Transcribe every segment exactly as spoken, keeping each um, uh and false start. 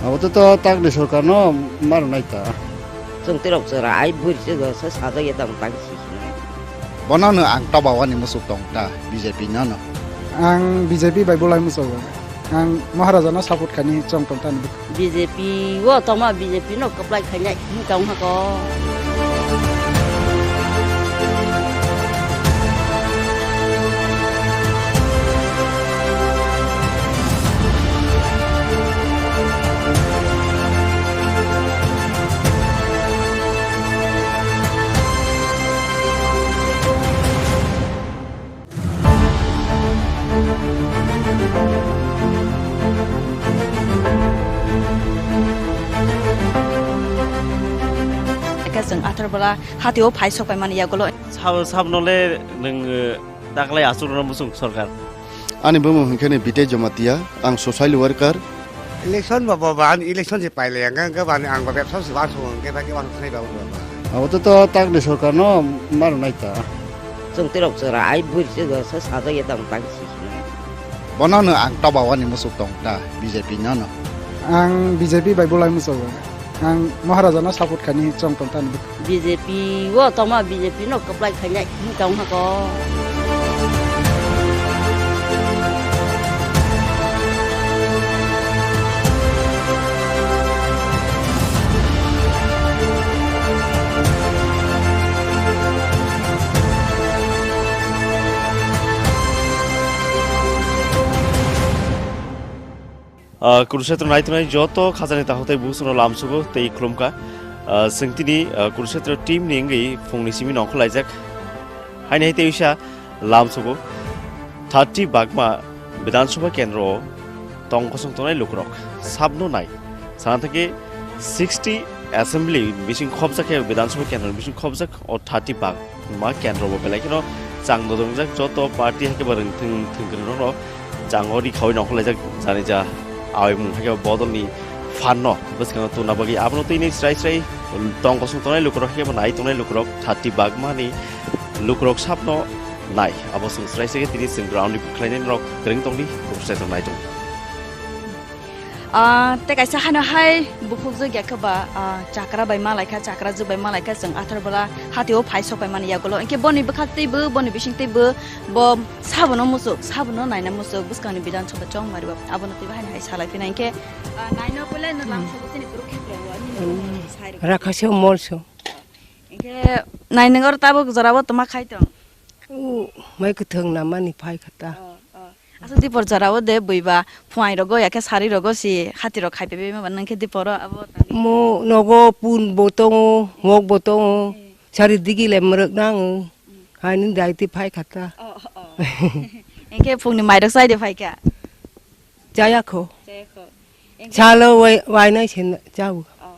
Abo to, to takni sorkarno ma rwnai ta. Chwng tirok chwra ai bwrwi chwgo se sajagya tamo tang si sinai. Bono no ang toba wani musuk tong ta B J P no no. Ang B J P bai bulai musugo. Ang Maharaja no support khaini chong tong ta no. B J P o tongma B J P no kwplai khainai hinwi tong hako. Eka chwng athar bwla hati o phai sok pai mani yagulo. Sab-, sabno le nwng, eh, daklai aswk rwna muchung sorkar. Ani bumung hwnkhe ni Bitej Jamatia, ang social worker. Election ba, ba, ba, ani election se pailai, ang, ang, ang, ang, ba, bebsa se wansuk, ang, khe, khe, wansuk, khe, ba, ba, ba. Abo to, to takni sorkar no ma rwnai ta. Chwng tirok chwra ai bwrwi chwgo se sajagya tamo tang si sinai. Bono no ang toba wani musuk tong ta B J P no no. Ang B J P bai bulai musugo. Ang Maharaja no support khaini chong tong ta no. B J P o tongma B J P no kwplai khainai hinwi tong hako. Ah, Kurukshetra naitongnai joto khajani takhuk tei bukhukno lamsugo tei khulumkha. Ah, chwng tini, ah, Kurukshetra team ni wngwi phungni simi nongkhor laijak. Haini hai tei wisa lamsugo thirty bagma Bidhan Sabha kendro o tong kosong tongnai lukurok sabno nai. Sana thangkhe sixty assembly bising khobjak khe Bidhan Sabha kendro bising khobjak o thirty bag. Ma kendro bo belai kheno chang dodongjak joto party hai khe bo rwngthwng thwngkwrwng rokno chang o ri khaui nongkhor laijak jani ja awi mung hai khe bo bodolni phan no bwskango tubuna bagwi abono twi nai srai srai tong kosong tongnai lukurok hai khe bo nai tongnai lukurok thirty bagmani lukurok sabno nai abo chwng srai srai khe tini chwng ground report khlainai norok kwrwng tongdi, bukhuk srai tong nai tong. Ah, tei kaisa hano hai bukhukjwk ya khe ba, ah, chakra bai malaikha, chakrajwk bai malaikha, chwng athar bwla hati o phai sok pai mani yagulo. Hinkhe boni bwkhak teibo, boni bising teibo, bo sabono muchuk, sabono naina muchuk, bwskangni Bidhan Sabha chongmari bo. Abono teibo haino hai salai phina hinkhe, ah, naino pole no lam sobo chini Kurukshetra o, ani no sai rok. Rakha se mol so. Hinkhe nai nwng oro tabuk jora o tongma khai tong? O, mai kwthwng namani phai kha ta. Oh, oh. Aswk dipor jora o de bui ba phuai rogo ya khe sari rogo si hati rok khai pebe ma ba nang khe dipor o abo tang. Mo nogo pun bo tongo, wok bo tongo, eh, sari digi le mwrwk nango. Mm. Haini dai ti phai kha ta. Oh, oh. Hinkhe phungni mai rok chai de phai kha? Chaya kho. Chaya kho. Hinkhe salo wai, wainai se chao. Oh.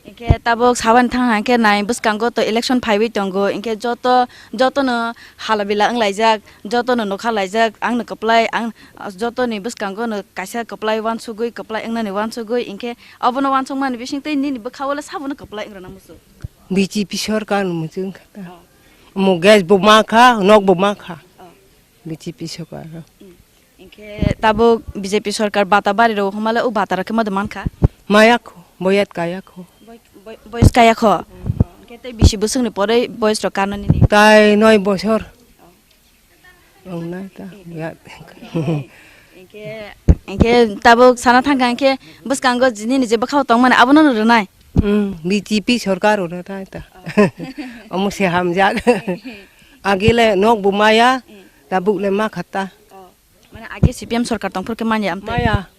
Hinkhe tabuk saban thang hang khe nai bwskango to election phaiwi tongo. Hinkhe joto, jotono hala bila wnglaijak, jotono nokha laijak, ang no kwplai, ang jotoni bwskango no kaisa kwplai wansugwi, kwplai wngnani wansugwi, hinkhe abono wansukmani bising tei nini bwkha o le sabono kwplai wngrana muchung. B J P sorkar no muchung kha ta. Oh. Omo gas bo ma kha, nok bo ma kha. Oh. B J P sorkar. Mm. Hinkhe tabuk B J P sorkar bata bari rw hwnmale o bata rok khe ma de mankha? Maya kho, boyat kaya kho. Boy-, boy-, boyes kaya kho? Mm. Hinkhe tei bisi bwswkni poroi boyes rok karna nini? Tai noi bosor. Oh. Wngnai ta, eh, boyat. Hinkhe, hinkhe tabuk sana thangkha hinkhe bwskango nini je bwkhao tongmani abono no rwnai? Mm, B J P sorkar rwna tai ta. Oh. Omo se hamjak. Agile nok bo maya, mm, tabuk le ma kha ta. Oh. Mane age C P M sorkar tongphuru khe manya amtwi? Maya. Oh.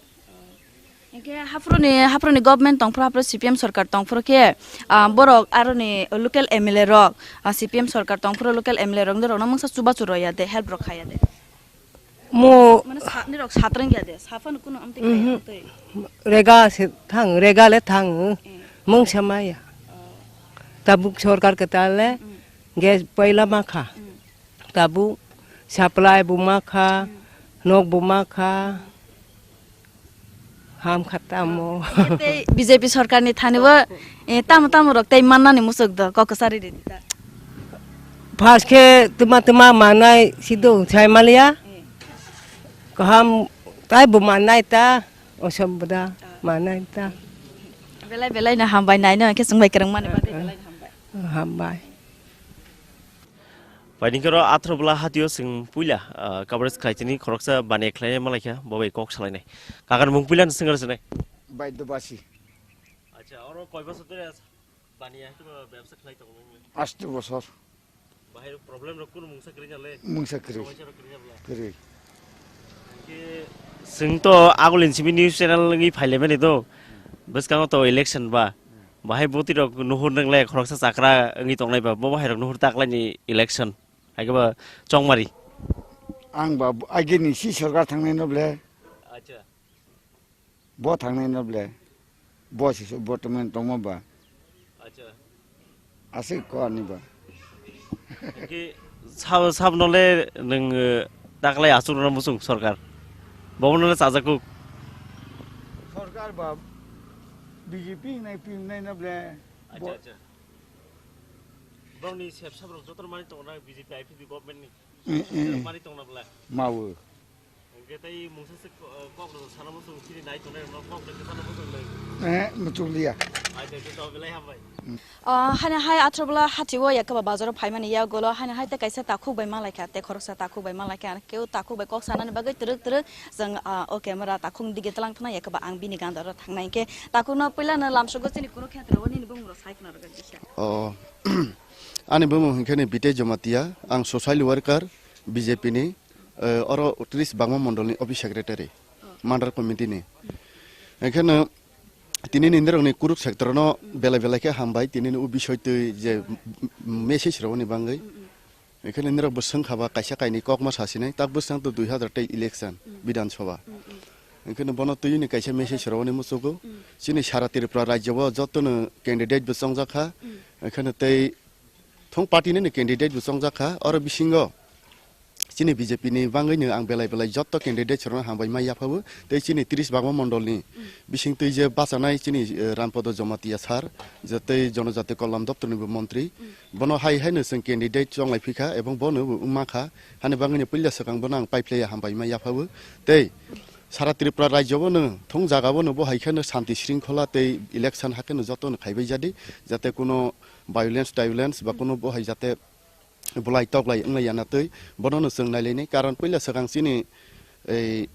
Hinkhe haphuruni, haphuruni government tongphuru, haphuru C P M sorkar tongphuru khe, ah, borok aroni local M L A rok, ah, C P M sorkar tongphuru local M L A rok, rokno mungsa chubachu rwya de, help rok khaya de? Mo mane sa-, nirok satrang ya de, saphano kuno amtwi khaya, mhm, amtwi. Rega se thang, rega le thang, eh, mungsa maya. Oh. Tabuk sorkar kwtal le, mm, gas paila ma kha. Mm. Tabuk supply bo ma kha, mm, nok bo ma kha. Ham kha tamo. Tei B J P sorkar ni thani bo, eh, tamo tamo rok tei mannani muchuk do, kok kwchari ridi ta. First khe tuma tuma manai sido sai maliya. Eh. Kaham tai bo manai ta, osob da. Ah. Manai ta. Belai belai no hambai naino, hwnkhe chwng bai kwrwng mani bagwi belai no hambai. Hambai. Paidingkaro Athrobola hatio chwng puila, ah, coverage khlai tini khoroksa bani khlai malaikha, bo bai kok salainai. Kakar mung puila no swngar sinai. Baidobasi. Acha, oro koi bosor dhore bani ya, bebsa khlai tongo. Asto bosor. Bahai problem rok kunu mungsa kwrwi na le? Mungsa kwrwi. Somosa rok kwrwi na bla? Kwrwi. Hwnkhe chwng to agulini simi news channel wngwi phailaimani do. Bwskango to election ba. Bahai bwtwi rok nuhur nang le khoroksa chakra wngwi tongnai ba. Bo bahai rok nuhur taklaini election. Hai khe ba chongmari. Ang ba agini si sorkar thangnai no ble. Acha. Bo thangnai no ble. Bo si so bortoman tongma ba. Acha. Aswk ko ani ba. Ki sab, sab no le nwng, eh, taklai aswk no muchung sorkar. Bo no le chajakuk. Sorkar ba B J P nai pim nai no ble. Acha, bo acha. Bongni sep sab rok joto mani tongna B J P I P P government ni. Eh, eh, eh. Mani tongna bla. Mawo. Hwnkhe tei mungsa se ko-, kok rwchap sana muchung chini nai tongnai rokno kok rwchap sana muchung nai. Eh, muchung liya. Ai, tei to belai hambai. O, hani hai Athrobola hatio yakaba bazaro phaimani yagulo hani hai tei kaisa takhuk bai malaikha, tei khoroksa takhuk bai malaikha, keu takhuk bai kok sanani bagwi twrwk twrwk jwng, ah, o camera takhuk dige tlang thana yakaba ang bini gandaro thangnai hwnkhe takhukno puilano lamsogo chini kunu khetreo nini bumung rok sai khna rwgwi kisa. O, ani bumung hwnkhe ni Bitej Jamatia, ang social worker, B J P ni. Eh, oro tris Bagma Mondol ni office secretary, mandal committee ni. Enkheno tini ni nirok ni Kuruk sector no belai belai khe hambai, tini ni o bisoi twi je m-, m-, message rwani bangwi. Enkheno nirok bo swngkha ba kaisa kainwi kokma sasinai, tak bwswk to dui hazar tei election, Bidhan Sabha. Enkheno bono twi ni kaisa message rwani muchugo. Chini sara Tripura rajyo o joto no candidate bo chongjak kha. Enkheno tei thung party ni candidate bo chongjak kha, oro bisingo chini B J P ni bangwi no ang belai belai jotto candidate rokno hambai ma yaphabo, tei chini tris Bagma Mondol ni bising twi je bachanai chini, eh, Rampodo Jamatia sir, je tei Jonojati Kollam Doptor ni bo montri, bono hai hai no chwng candidate chonglai phikha ebong bono bo wngma kha, hani bangwi no puila swkang bono ang paiphlaiya hambai ma yaphabo, tei sara Tripura rajyo bono thung jaga bono bo hai kheno shanti shringkhola tei election hakhe no joto no khaibai jadi, jate kuno violence, violence ba kuno bo hai jate bulai toklai wnglai ya na twi bono no chwng nailainai, karon puila swkang chini ei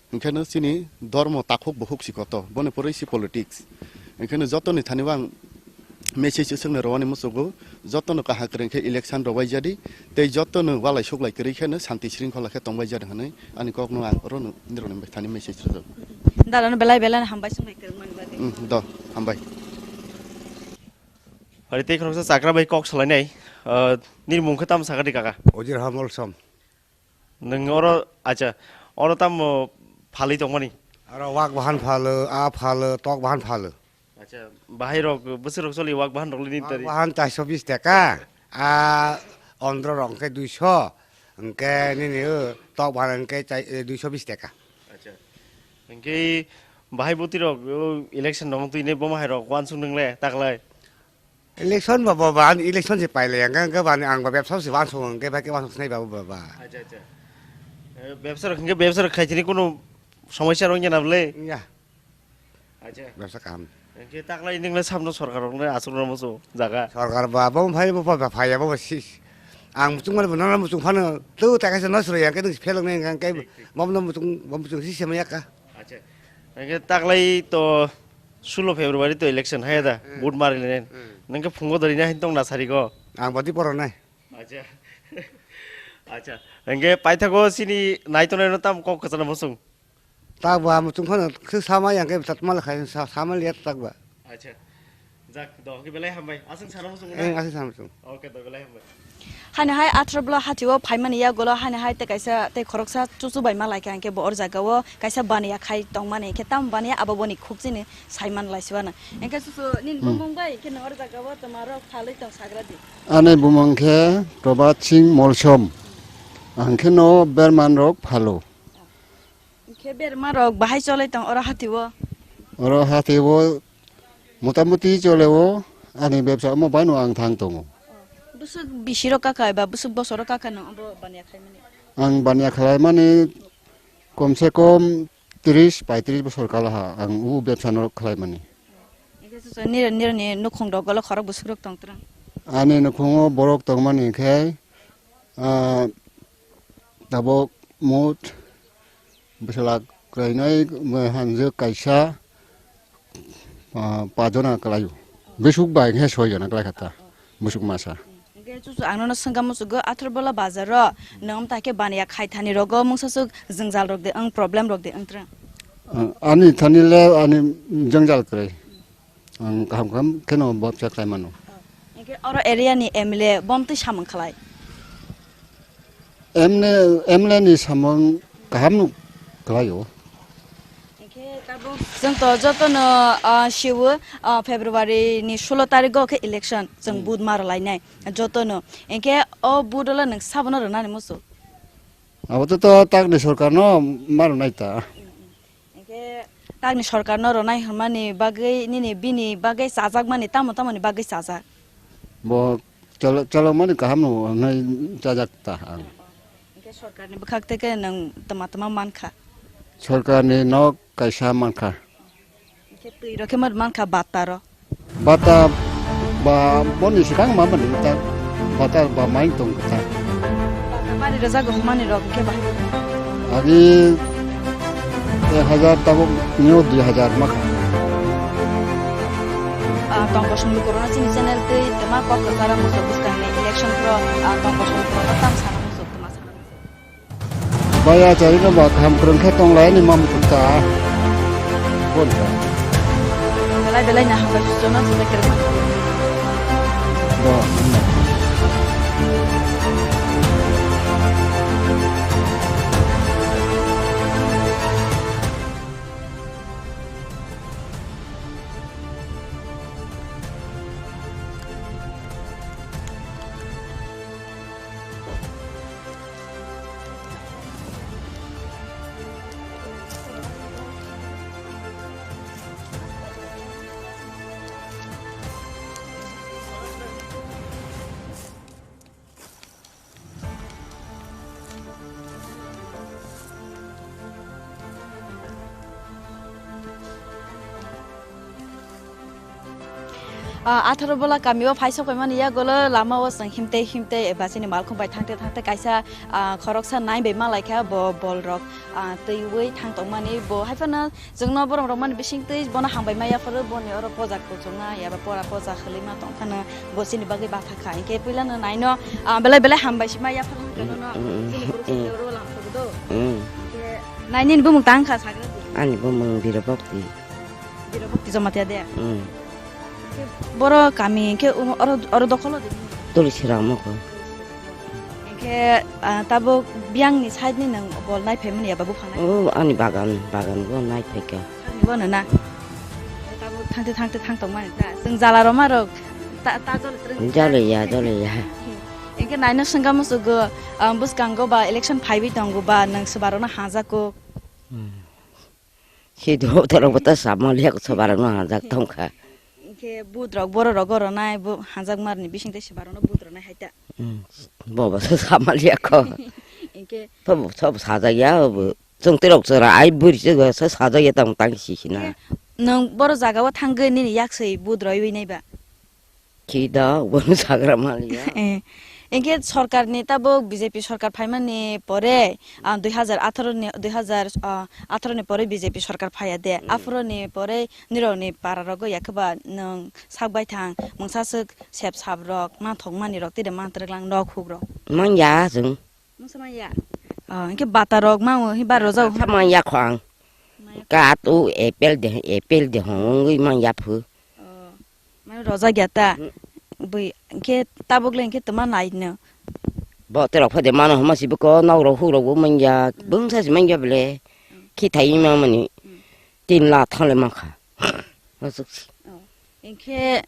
hwnkhe no chini dormo takhuk bukhuk si koto, boni pore si politics. Hwnkhe no joto ni thani o ang message swkno rwani muchugo, joto no kaham kwrwng khe election rwbai jadi tei joto no walai suklai kwrwi khe no shanti shringkhola khe tongbai jadi hwnwi ani kok no ang oro no nirok ni thani message rwjago. Dala no belai belai no hambai swngbai kwrwng mani bagwi. Hmm, do, hambai. Ori tei khoroksa chakra bai kok salainai, ah, nini mung khe tamo sakha di kaka? Ojir Hamol Som. Nwng oro, acha, oro tamo phalwi tongmani? Oro wak bahan phalo, a phalo, tok bahan phalo. Acha, bahai rok, bwswk rok choli wak bahan rok nini tari? Wak bahan charso bis taka, a ondro rok hwnkhe duiso, hwnkhe nini o tok bahan hwnkhe chai-, duiso bis taka. Acha. Hwnkhe bahai bwtwi rok, o election rok twi ne bomo hai rok wansuk nwngle taklai? Election ba, ba, ba, ani election se pailai, ang, ang, ang, ang ba bebsa se wansuk, ang, khe ba, khe wansuk sinai ba, ba, ba. Acha, acha. Eh, bebsa rok, hwnkhe bebsa rok khai tini kuno somosya rok wngya na bwle? Ya. Acha. Bebsa kaham. Hwnkhe taklai nwngle samno sorkar rokno aswk rwna muchung jaga? Sorkar ba, bo phai, bo phai, phai, bo sis. Ang muchung mani, bo nono muchung phano, tu ta kaisa no sroi, ang khe nung phelok nai, ang khe thik, thik. Bo no muchung, bo muchung si sema yakka. Acha. Hwnkhe taklai to sulo February to election hai da, hmm, vote mari le. Hmm. Nang khe phungo dori na hin tong na sari go. Ang bodi poro nai. Acha. Acha. Hwnkhe paithago chini nai tongnai no tam kok kwchana muchung. Tak ba muchung phano khe sama yang khe tat mal khai sa, sama liya tak ba. Acha. Jak, do, hwnkhe belai hambai. Aswk sana muchung na? Eh, aswk sana muchung. Okay, do, belai hambai. Haino hai Athrobola hatio phaimani yagulo haino hai tei kaisa tei khoroksa chuchu bai malaikha, hwnkhe bo or jagao kaisa baniya khai tongmani, hwnkhe tamo baniya abo boni khukchini saiman laisibana. Hwnkhe chuchu nini, hmm, bumung bai, hwnkhe no or jagao twma rok phalwi tong sagra di. Ani bumung khe Prabhat Singh Molsom. Ang khe no berman rok phalo. Hwnkhe berma rok bahai cholai tong oro hatio? Oro hatio motamuti choleo, ani bebsa omo bai no ang thang tongo. Bwswk bisi rok kaka eba bwswk bosor rok kaka nwng obo baniya khaimani? Ang baniya khlaimani kom se kom tris paitris bosor kalaha ang o bebsa no khlaimani. Hingke chuchu nirok, nirokni nukhung rok golo khorok bwswk rok tong twrwng? Ani nukhungo borok tongmani khe, ah, tabok mut bwsala kwlainai, hanjwk kaisa, ah, pajona kwlaio. Bwswk bai khe soi jona kwlai kha ta, bwswk masa. Hingke chuchu ang nono swngkha muchungo, Atharbola bazar o nwng amta khe baniya khaithani rogo mungsa swk jwngjal rok de wng, problem rok de wng twrwng? Ah, ani thani le ani jwngjal kwrwi. Ang kaham kaham kheno bebsa khlai mano. Hingke oro area ni M L A bo amtwi samung khlai? M L A, M L A ni samung kaham no khlai o. Hingke tabuk chwng to joto no, ah, siwo, ah, February ni sulo tarik o khe election, chwng Hmm. vote ma rwlainai joto no. Hingke o vote o le nwng sabono rwnani muchung? Abo to, to takni sorkar no ma rwnai ta. Hingke takni sorkar no rwnai hwnmani bagwi nini bini bagwi chajakmani tamo tamoni bagwi chajak? Bo cholo-, cholokmani kaham no hwnwi chajak ta ang. Hingke sorkarni bwkhak tei khe nwng tama tama mankha? Sorkarni nok kaisa mankha. Hingke twi rok khe ma mankha bata ro? Bata ba boni swkang ma mani ta, bata ba mai tong ta. Bata mani rwjago hwnmani rok hingke ba? Agi ek hajar tabuk neo dui hajar ma kha. Ah, tong kosong lukurokno chini channel twi twma kok kwcharo muchung bwskangni election pro, ah, tong kosong lukurokno tam sana muchung, twma sana muchung. Baya, charino ba kaham kwrwng khe tong lai ani ma muchung ta. Bon ta. Belai belai no hambai suchukno swbai kwrwngma. Bo. Ah, Atharbola kami o phai sok paimani yagulo lama o chwng himtei himtei eba chini malkhung bai thangte thangte kaisa, ah, khoroksa nai bai malaikha bo bol rok, ah, twiwi thang tongmani bo haiphano chwngno borom rok mani bising twi bono hambai ma yaphuru boni oro poja kuchuknai eba pora poja khwlwima tongphano bo chini bagwi batha kha hinkhe puilano naino, ah, belai belai hambai sima yaphuru hwnkhe bono chini borok chini oro lamsogo do. Hinkhe nai nini bumung tang kha sagra di. Ani bumung Birabhakti. Birabhakti Jamatia de? Mm. Boro kami hinkhe oro, oro dokholo de? Tulisirang moko. Hinkhe, ah, tabuk biyangni side ni nwng bol nai phaimani ya ba buphang nai? Oh, ani bagan, bagan bo nai phaikha. Ani bono na? Tabuk thangte thangte thang tongmani ta? Chwng jala roma rok ta, ta jole twrwng. Jole ya, jole ya. Hinkhe naino swngkha muchungo, ah, bwskango ba election phaiwi tongo ba nwng swbarokno hajak kuk? Hmm. Si do, borok bo ta sama liya, sobarokno hanjak tongkha. Hinkhe budrok, bororok goronai, bo hanjakmarni bisingtwi sobarokno budronai hai ta. Hmm, bo bo sama liya kho. Hinkhe to bo, to bo sajak ya, bo. Chwng tei rok chwra ai bwrwi chwgo se sajak ya tong tang si sina. Hinkhe nwng boro jagao thangwi nini yakswi budroiwi naiba? Khi da, bono sagra maliya. Eh, hinkhe sorkarni tabuk B J P sorkar phaimani pore, ah, dui hazar atharo ni, dui hazar, ah, atharo ni pore B J P sorkar phaiya de. Hmm. Aphuruni pore nirokni para rogo yakheba nwng sak baithang, mungsa swk sep sap rok, manthok mani rok, tide mantrwk lang nok huk rok. Manya chwng. Mungsa manya? Oh, hinkhe bata rok mango, hi bar rojak. Bata manya kho ang. Manya. Kat o apple de, apple de hongwi manya phu. Oh. Mane rojak ya ta? Mhm. Bui, hinkhe tabuk le hinkhe twma nai no? Bo terok phai de mano homa si bwkha nok rok huk rok bo manya, bwngsa si manya bele. Khi thai ma mani. Mm. Tin lakh thang le mankha. Aswk si. Oh. Hinkhe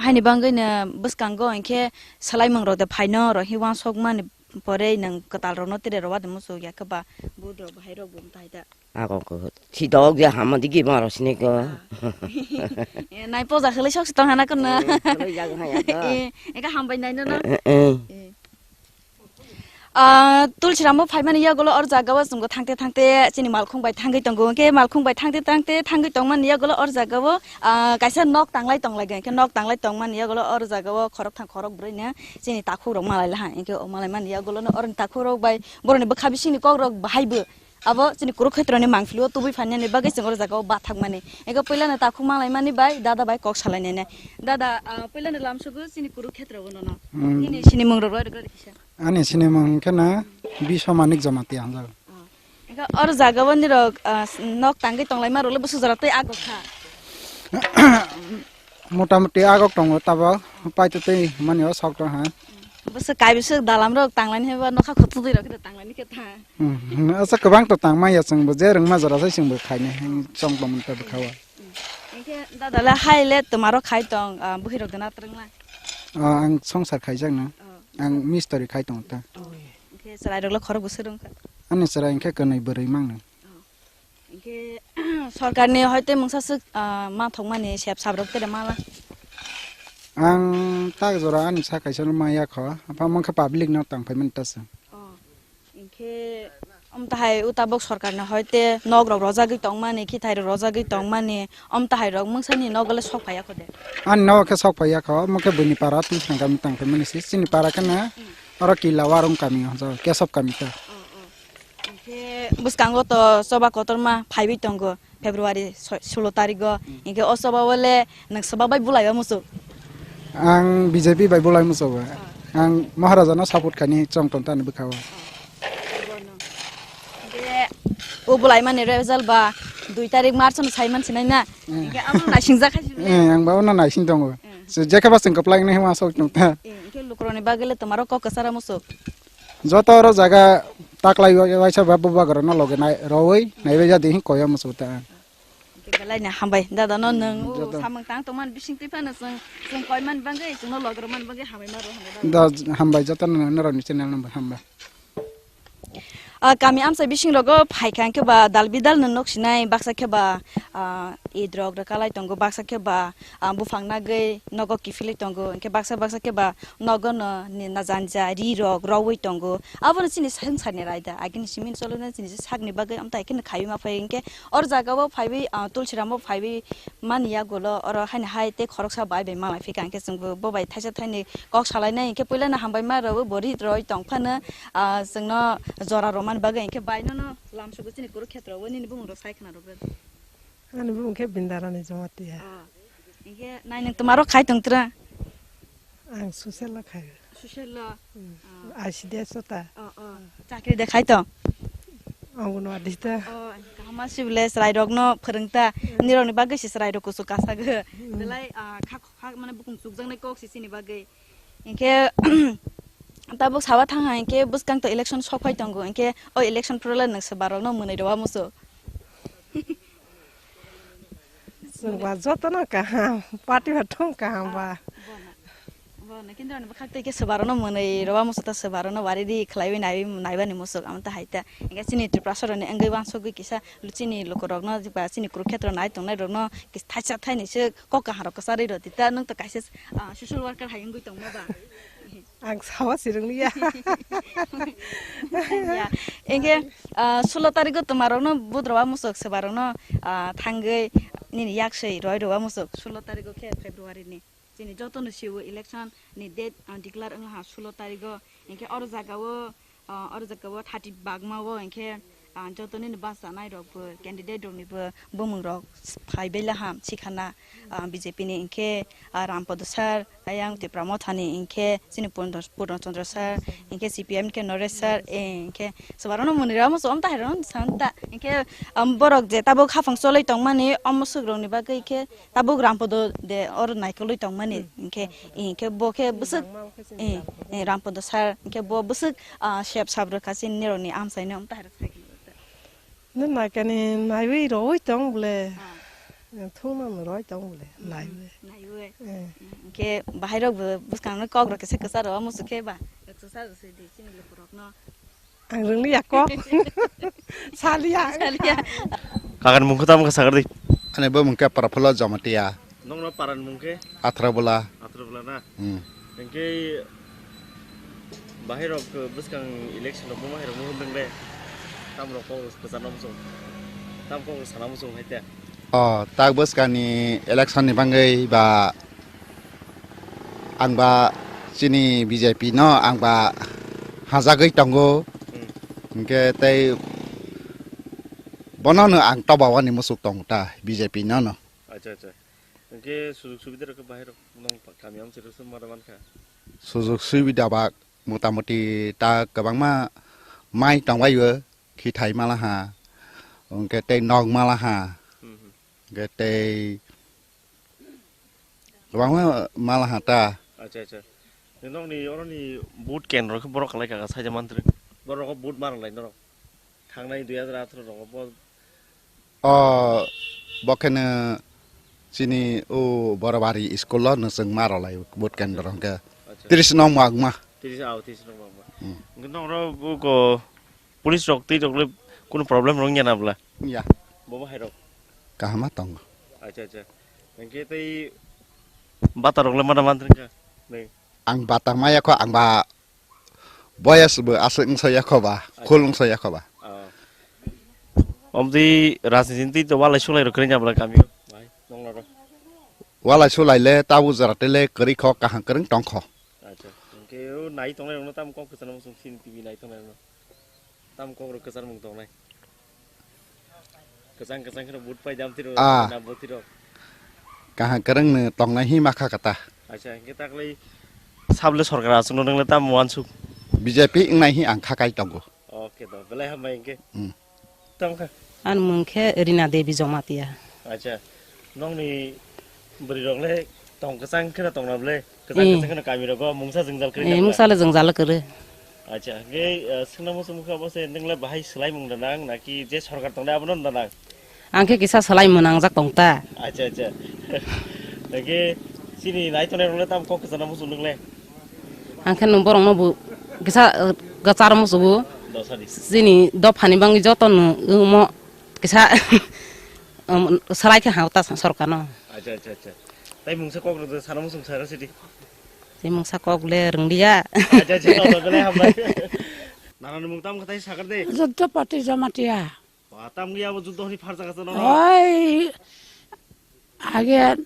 haini bangwi no bwskango hinkhe swlaimung rok de phai no oro hi wansok mani pore nwng kwtal rok no tere rw wadi muchuk ya khe ba bud rok bahai rok bo wng tai da. Ako ko si dog ya hama digi maro sini ko. Ah. Eh, nai poja khwlai sok si tong hana kono. Eh, khwlai jaga ha ya ko. Eh, eka hambai nai no no. Eh, eh, eh. Eh. Ah, Tulsirambo phaimani yagulo or jagao chwngbo thangte thangte chini malkhung bai thangwi tongo. Hwnkhe malkhung bai thangte thangte thangwi tongmani yagulo or jagao, ah, kaisa nok tanglai tonglaikha. Hwnkhe nok tanglai tongmani yagulo or jagao khoroktham khorokbrwi no chini takhuk rok malai laha. Hwnkhe o malai mani yagulo no oroni takhuk rok bai boroni bwkha bisingni kok rok bahai bo abo chini Kurukshetroni mangpili o tubui phainani bagwi chwng or jagao bathakmani. Hwnkhe puilano takhuk malai mani bai dada bai kok salai nai nai. Dada, ah, puilano lamsogo chini Kurukshetro o nono. Hmm. Nini sinimung rok roi rok roi kisa. Ani sinimung khe na Biswamanik Jamatia hwnjago. Oh. Hwnkhe or jagao nirok, ah, nok tangwi tonglaima rok le bwswk jora tei agok kha? Motamuti agok tongo tabok, paito tei mani o sok tong ha. Bwswk kai bwswk dalam rok tanglaini haiba nokha khotodwi rok khe tanglaini khe tha. Hmm, hmm, asa kwbang to tangmaya chwngbo je rwngma jora sai chwngbo khainai, hmm, chong tongmani ta bwkha o. Hwnkhe dada le hai le twma rok khai tong, ah, bwkhwi rok dana twrwngla? Ah, ang songsar khaijak na. Oh. Ang mistori khai tongo ta. Oh. Hwnkhe chwrai rok le khorok bwswk rwngkha? Ani chwrai hwnkhe kwnwi bwrwi mangno. Oh. Hwnkhe sorkarni hoite mungsa swk, ah, ma thokmani sep sap rok tere mala? Ang tak jora ani sa kaisa no maya kho, apha mangkha public no tang phaimani ta se. Oh. Hwnkhe, omo tahai o tabok sorkarni hoite nok rok rojagwi tongmani, khithai rok rojagwi tongmani, omo tahai rok mungsani nogo le sok phaiya kho de? Ani nogo khe sok phaiya kho, omo khe buini para twi thang kami tang phaimani se, chini para khe na oro Kila Warung kami o hwnjago, Kesop kami ta. Oh, oh. Hwnkhe bwskango to choba kotorma phaiwi tongo. February soi-, sulo tarigo. Hmm. Hwnkhe o choba o le nwng swbak bai bulai o muchuk? Ang B J P bai bulai muchuk. Ah. Ang Maharaja no support khaini chong tong tani bwkha o. Ah. Hwnkhe o bulai mani result ba dui tarik March no sai man sinai na. Hmm. Hwnkhe abo naisingjak khai sini. Eh, ang ba ono naising tongo. Hmm. So, jekhe ba chwng kwplai nai ma sok tong ta. Eh, hwnkhe lukurok ni bagwi le twmaro kok kwchara muchuk? Joto oro jaga taklai waisa ba bubagra no loge nai roi naibai jadi hin koya muchuk ta. Belai ni hambai dada no nwng o joto samung tang tongmani bising twi phano chwng chwng koi mani bagwi chwngno loge rw mani bagwi hambai ma rw hambai. Da hambai joto no norok ni channel no hambai. Ah, kami amchai bising rogo phaikha hwnkhe ba dal bidal no nok sinai baksa khe ba, ah, Eid rok rwkalai tongo, baksa khe ba, ah, buphang nagwi nogo kiphilwi tongo, hwnkhe baksa baksa khe ba nogo no ni na janja ri rok rowwi tongo. Abono chini swngcharni raida, agini simi cholo na chini sakni bagwi amtai khe khaiwi ma phai hwnkhe or jagao phaiwi, ah, Tulsirambo phaiwi mani yagulo oro haino hai tei khoroksa bai bai malai phika hwnkhe chwngbo bo bai thaisa thaini kok salainai hwnkhe puilano hambai ma rw bo ri roi tong phano, ah, chwngno jora rwmani bagwi hwnkhe bai nono lamsogo chini Kurukshetrao nini bumung rok sai khna rw. Ani bumung khe Bindarani Jamatia. Oh. Hwnkhe nai nwng twmaro khai tong tra? Ang social o khai. Social o? Hmm. Oh. I C D S o ta. Oh, oh. Chakri de khai tong? Anganwadi ta. Oh, kaham ma sibole chwrai rok no phwrwng ta. Hmm. Nirok ni bagwi se chwrai rok kuchuk kasago. Hmm. Belai, ah, kha, kha, mane bukung chukjaknai kok se chini bagwi. Hwnkhe tabuk sawa thang hai hwnkhe bwskang to election sok phai tongo, hwnkhe o election phuru le nwng swba rok no mwnwi rw muchuk? Chwng ba joto no kaham, party ba thung kaham ba. Bono, bono kintu ani bwkhak tei khe swba rok no mwnwi rw muchuk ta, swba rok no wari ri khlaiwi nai, naibani muchuk amo ta hai ta. Hwnkhe chini Tiprasa rok ni wngwi uansugwi kisa chini luku rok no ba chini Kurukshetra nai tongnai rok no kis-, thaisa thaini se kok kaham rok kwcharwi rw di ta, nwng to kaisa, ah, social worker hai wngwi tongma ba? Ang sawa sirwng liya. Ya. Hwnkhe, ah, sulo tarigo twma rok no budrowa muchuk swba rok no, ah, thangwi nini yak swi roi rw muchuk sulo tarigo khe February ni. Chini joto no sio election ni date, ah, declare wngha sulo tarigo. Hwnkhe oro jaga o, ah, oro jaga o thirty bagma o hwnkhe, ah, joto nini bachanai rok bo candidate rok ni bo bumung rok phai belai ham sikhana, ah, B J P ni hwnkhe, ah, Rampodo sir, ayang Tipra Motha ni hwnkhe chini Purno, Purno Chandra sir, hwnkhe C P M ni khe Naresh sir, eh, hwnkhe swba rok no mwnwi rw muchuk, omo tahai rok no san ta. Hwnkhe, um, borok je tabuk haphang cholwi tongmani omo swk rok ni bagwi khe tabuk Rampodo de oro naikolwi tongmani, hmm, hwnkhe, hwnkhe bo khe bwswk, bangma khe chini, eh, Rampodo. Eh, Rampodo sir, hwnkhe bo bwswk, ah, sep sap rwkha chini nirok ni amchai no, omo tahai rok sai khna rwkha. Nw naikani naiwi roi tong bole. Ah. Thungno no roi tong bole, hmm, naiwi. Naiwi. Eh. Hmm, hwnkhe bahai rok bo bwskang no kok rok kisa kwcharo muchuk khe ba. Kwcharo se di chini luku rok no. Ang rwngli ya kok. Saliya. Saliya. Kakan mungkha tamo kha sagar di. Ani bo mungkha Prafula Jamatia. Nokno paran mungkhe? Athra Bola. Athra Bola na? Hmm. Hwnkhe Bahai rok, uh, bwskang election rok bahai rok nuhun nang le. Tam rok kok kwchana muchung. Tam kok sana muchung hai te. O, tak bwskang ni election ni bangwi ba ang ba chini B J P no ang ba hajagwi tongo. Hmm. Hwnkhe tei bono no ang toba wani muchuk tongo ta B J P no no. Acha, acha. Hwnkhe sujug subida rok bahai rok nong pa kami ang chiro sum mada mankha. Sujug subida ba motamuti ta kwbangma mai tongbaio, khithai malaha, hwnkhe tei nok malaha, hmm, hmm, hwnkhe tei kwbangma malaha ta. Acha, acha. Nokni oroni vote kendro khe borok kwlai kaka saija mantri. Borok vote marwlai norok. Thangnai dui hajar atharo rogo bo. O, bo kheno chini o Borobari school o nwchwng ma rwlai vote kendro hwnkhe. Acha. Tris nong magma. Tris, ao, tris nong magma. Hmm. Hwnkhe nokro bo ko police rok tei rok le kunu problem rok wngya na bwla? Ya. Bo bo hai rok. Kaham ma tongo. Acha, acha. Hwnkhe tei bata rok le mana mantri kha? Nai. Ang bata maya kho, ang ba boyas bo aswk wngsa ya kho ba, khul wngsa ya kho ba. Ah. Omtwi rajniti to walai sulai rok kwrwngya bwla kami o? Walai sulai le tabu jora tele kwrwi kho, kaham kwrwng tong kho. Acha, hwnkhe o nai tongnai rokno tamo kok kwchana muchung chini T V nai tongnai rokno. Tamo kok rok kwchar mung tongnai. Kwchang kwchang kheno vote pai dam tiro, ah, na vote tiro. Kaham kwrwng no tongnai hi makha kata. Acha, hwnkhe taklai sable sorkar achukno nwngle tamo wansuk? B J P wngnai hi ang kha kai tongo. Oke do, belai hambai hwnkhe. Hmm. Tamo kha? Ani mung khe Rina Devi Jomatia. Acha, nokni bwrwi rok le tong kwchang kheno tongna bwle? Kwchang, eh, kwchang kheno kami rogo mungsa jwngjal kwrwi, eh, tamo kha? Mungsa le jwngjal kwrwi. Acha, hwnkhe, eh, swngna muchung kha bo se nwng le bahai swlai mung da nang naki je sorkar tongnai abono da nang? Ang khe kisa swlai mwnangjak tong ta. Acha, acha. Hwnkhe chini nai tongnai rok le tamo kok kwchana muchung nwng le? Ang khe nwng borokno bo kisa, eh, kwchar muchungo. Dosani. Chini dophani bangwi joto no omo kisa, um, swlai khe hao ta sorkarno. Acha, acha, acha. Tai mungsa kok rwdi, sana muchung sara sidi. Tei mungsa kok le rwnglia. Acha, acha, no, no, belai hambai. Nana ni mung tam khatai sakar de. Joddo pati Jamatia. Ba, tam gya bo juddo hwnwi pharjak asa nono. Oi, age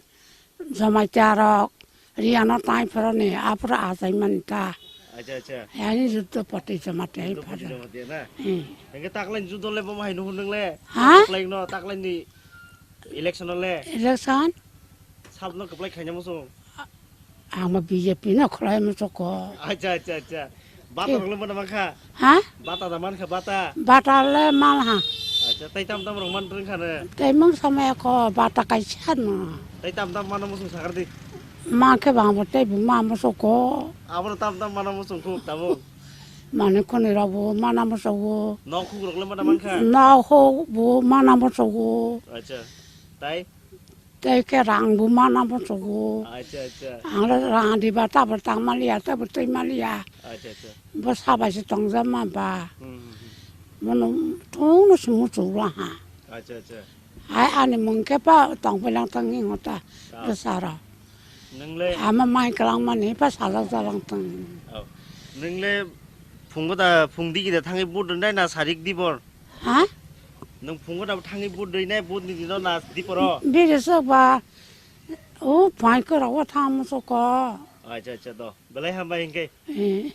Jamatia rok Riano tai phoroni, aphuru achai mani ta. Acha, acha. Yani juddo pati Jamatia. Juddo pati pharo. Jamatia na? Hmm. Hwnkhe taklai juddo le bomo hai nuhur nwngle? Ha? Taklai no, taklai ni election le? Election? Sab no kwplai khaina muchung? Ang ma B J P no khlai muchung ko. Acha, acha, acha. Bata rok le mana mankha? Ha? Bata da mankha bata? Bata le malha. Acha, tai tam tam rok man rwngkha ne? Tai mung samaya ko bata kaisa no. Tai tam tam mana muchung sakar di. Ma khe bang bo tai bu ma muchung ko. Abo tam tam mana muchung khuk tabuk. Mane khoni rok bo mana muchung ko. Nok khuk rok le mana mankha? Nok khuk bo mana muchung ko. Acha. Tai? Tei khe rang bo mana muchungo. Acha, acha. Ang le rang diba tabor tang maliya, tabor twi maliya. Acha, acha. Bo sabai se tongja ma ba. Hmm, hmm, hmm. Bono thung no se muchung la ha. Acha, acha. Hai ani mung khe pa tong pailang tang hing hota. Ah. Bwsaro. Nung le. Ama mai kwlang mani pa salak jalang tang. Oh. Nung le phungo da, phung digi da thangwi vote rwnai na sarik dibor? Ha? Nung phungo da thangwi vote rwnai, vote ni dino na diporo? Biri sok ba. O phai ko rawa thang mo sok ko. Acha, acha, do. Belai hambai hingke. Eh.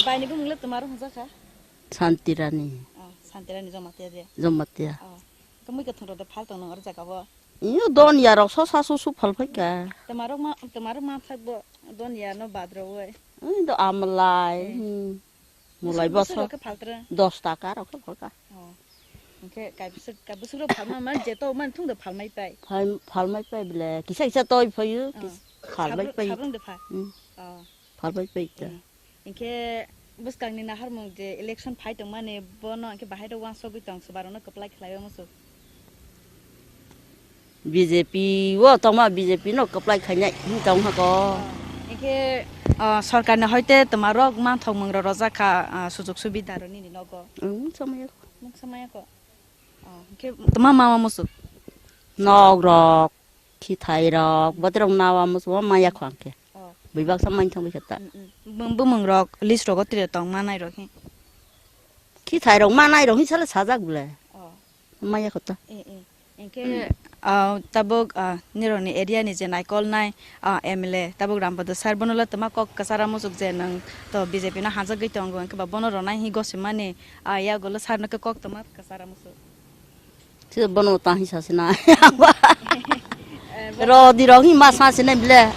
Bai ni bumung le twmaro hwnjak kha? Santirani. Oh, Santirani Jamatia de. Jamatia. Oh. Kamui ka thung rok de phal tong nang aro jaga bo. Iyo don ya rok so sa su su phal phai ka. Twmarok ma, twmarok ma thak bo don ya no bad rok oi. Ui do amlai. Eh. Hmm. Mulai bwswk, bwswk bwswk rok khe phaltra? Dos taka rok khe phalka. Oh. Hwnkhe kai bwswk, kai bwswk rok phalma man je to man thung de phalmai pai. Phal-, phalmai pai bile. Kisa kisa toi phaio, oh, kis-, phalmai pai. Khabrang de pha. Hmm. Oh. Phalmai pai ta. Hmm. Hinkhe bwskangni naharmung je election phai tongmani, bono hinkhe bahai rok uansugwi tong, swbarokno kwplai khlaiwi muchung? B J P o tongma, B J P no kwplai khainai hinwi tong hako. Hinkhe, ah, sorkarni hoite twmarok manthokmung rok rojak kha, ah, sujok subida rok nini nogo? Ang mungsa maya kho. Mungsa maya kho? Oh, hinkhe twma ma ma muchung? Nok rok. Khithai rok, bote rok nawa muchungo maya kho ang khe. Oh, Bui baksa main thang bai kha ta. Mm, mm. Bumung rok, list rogo tire tong manai rok hi. Khi thai rok manai rok hi sale sajak bole. Oh. Maya kho ta. Eh, eh. Engke, ah, tabuk, ah, nirokni area ni je naikolnai, ah, M L A, tabuk Rampada sir, bono le twma kok kwchara muchuk je nwng to B J P no hajagwi tongo, engke ba bono ronai hi gosimani, ah, yagulo sir no khe kok twma kwchara muchuk. Sir bono ta hi sasi na. Eh, bo- Rodi rok hi ma sasi na bile.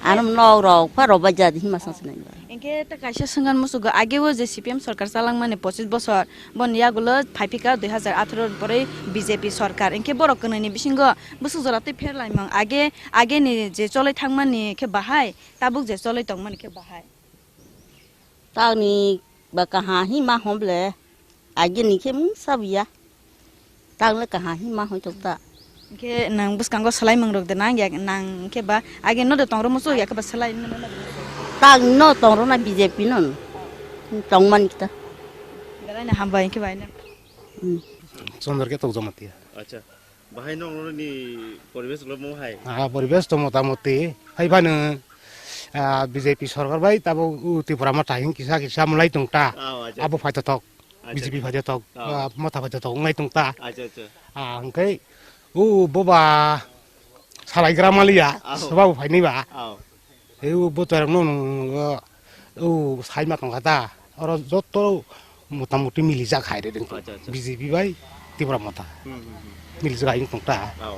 Ano nok rok pha rok bai jadi hi ma sasi na bile. Engke ta kaisa swngan musugo, age o je C P M sorkar chalangmani pochis bosor, boni yagulo phaipika dui hazar atharo ni poroi B J P sorkar. Engke borok kwnwi ni bisingo bwswk jora tei pherlaimung age, age ni je choloi thangmani khe bahai, tabuk je choloi tongmani khe bahai. Tangni ba kaha hi ma hom ble, age ni khe mungsa biya. Tang le kaha hi ma hoi tok ta. Hingke nang bwskango swlaimung rok de nang yak nang khe ba age no de tong rw muchuk ya khe ba swlai no no. Tang no tong rw na B J P no. Tong man kita. Belai no hambai hingke bai no. Hmm. Chondro ke tok joma tiya. Acha. Bahai no no ni poribesh lo mo hai. Ah, poribesh to motamoti. Hai ba no, ah, B J P sorkar bai tabo u Tipra Motha hin kisa kisa mulai tong ta. Ah, acha. Abo phai to tok. Acha, B J P acha. Phai to tok. Ah. Ah, Motha phai to tok ngai tong ta. Acha, acha. Ah, hingke u boba salai gra maliya, aw, soba bo phainai ba. Aw. Ei o bo toirok no, o, o sai ma tong kha ta. Oro joto motamoti milijak hai re ding. Acha, acha. B J P bai Tipra Motha. Hmm, hmm, hmm. Milijak hai tong ta. Aw.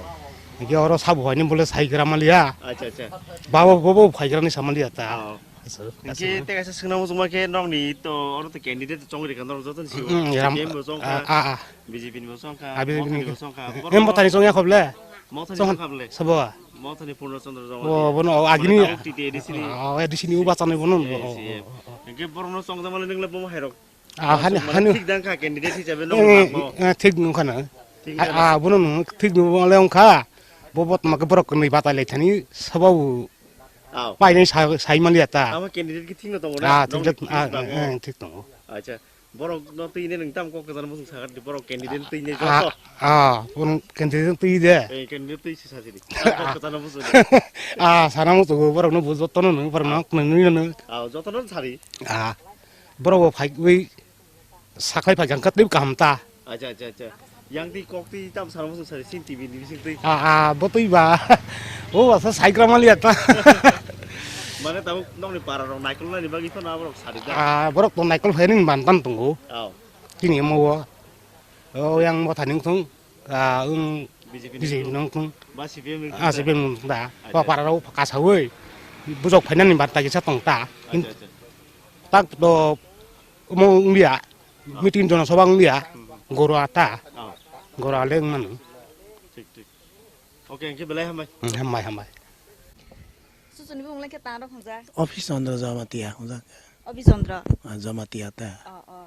Hingke oro sabo hai ni bole sai gra maliya. Acha, acha. Babo bobo phai gra ni sa maliya ta. Aw. Acha, hingke acha. Te kaisa swngna muchungma khe nokni to oro to candidate chongri kha norok joto ni sio. Hmm, ram-, C P M bo chong kha, ah, ah, ah. B J P ni bo chong kha, ah, B J P ni Mothani bo chong kha. Em, Mothani chong ya khoble? Mothani chong kha ble? Sabo? Mothani Purno Chandra Jamatia. Bo, bono, o, agini. Bono tabuk T T A D C ni. O, A D C ni uba chanai bono. Eh, o, C M. O, o, o. Hingke borokno chongjakmani nwngle bomo hairok. Ah, hani, chongjakmani hani. Thik dang kha candidate hisabe nokni eh, bakmo. Eh, thik nung khana. Thik ah, nung khana. Ah, bono nung thik nung le ong kha. Bo botma ke borok kwnwi batai lai thani sababu. Aw. Painai sa-, sai maliya ta. Abo candidate ki thik no tongo na? Ah, thik nokni tongo. Ah, bakmo. Eh, eh, thik tongo. Acha. Borok no twi ne nung tam kok kwchana muchung sakha di, borok candidate twi ne joto. Ah, ah, borok candidate twi de. Eh, candidate twi si sasi di. Kok kwchana muchung. Ah, sana muchung borok no bo joto no nung, borok no ah, nung nung. Ah, joto no sari. Ah, borok bo phai wi saklai phai kha twi kaham ta. Acha, acha, acha. Yang twi kok twi tam sana muchung sari sin T V ni bising twi. Ah, ah, bo twi ba. O asa sai gra maliya ta. Mane tabuk nokni para rok naikol nani bagwi phano aborok sari da. Ah, borok to naikol phaini ban tan tongo. Aw. Tini mo o. O yang mo thani thung. Ah, ung B J P B J P nung thung. Ba C P M nung ah, thung. C P M nung da. Acha. Ba para rok kasa oi. Bujok phainani ban ta kisa tong ta. Acha, acha. Tak to mo ung dia. Meeting jona sobang dia. Hmm. Goro ata. Aw. Goro ale ung manu. Thik, thik. Okay, hingke belai hambai. Hmm, hambai, hambai. Susuni bumung lai khe tang rok hwnjak? Office Chandra Jamatia hwnjak. Office Chandra? Ah, Jamatia ta. Oh, oh.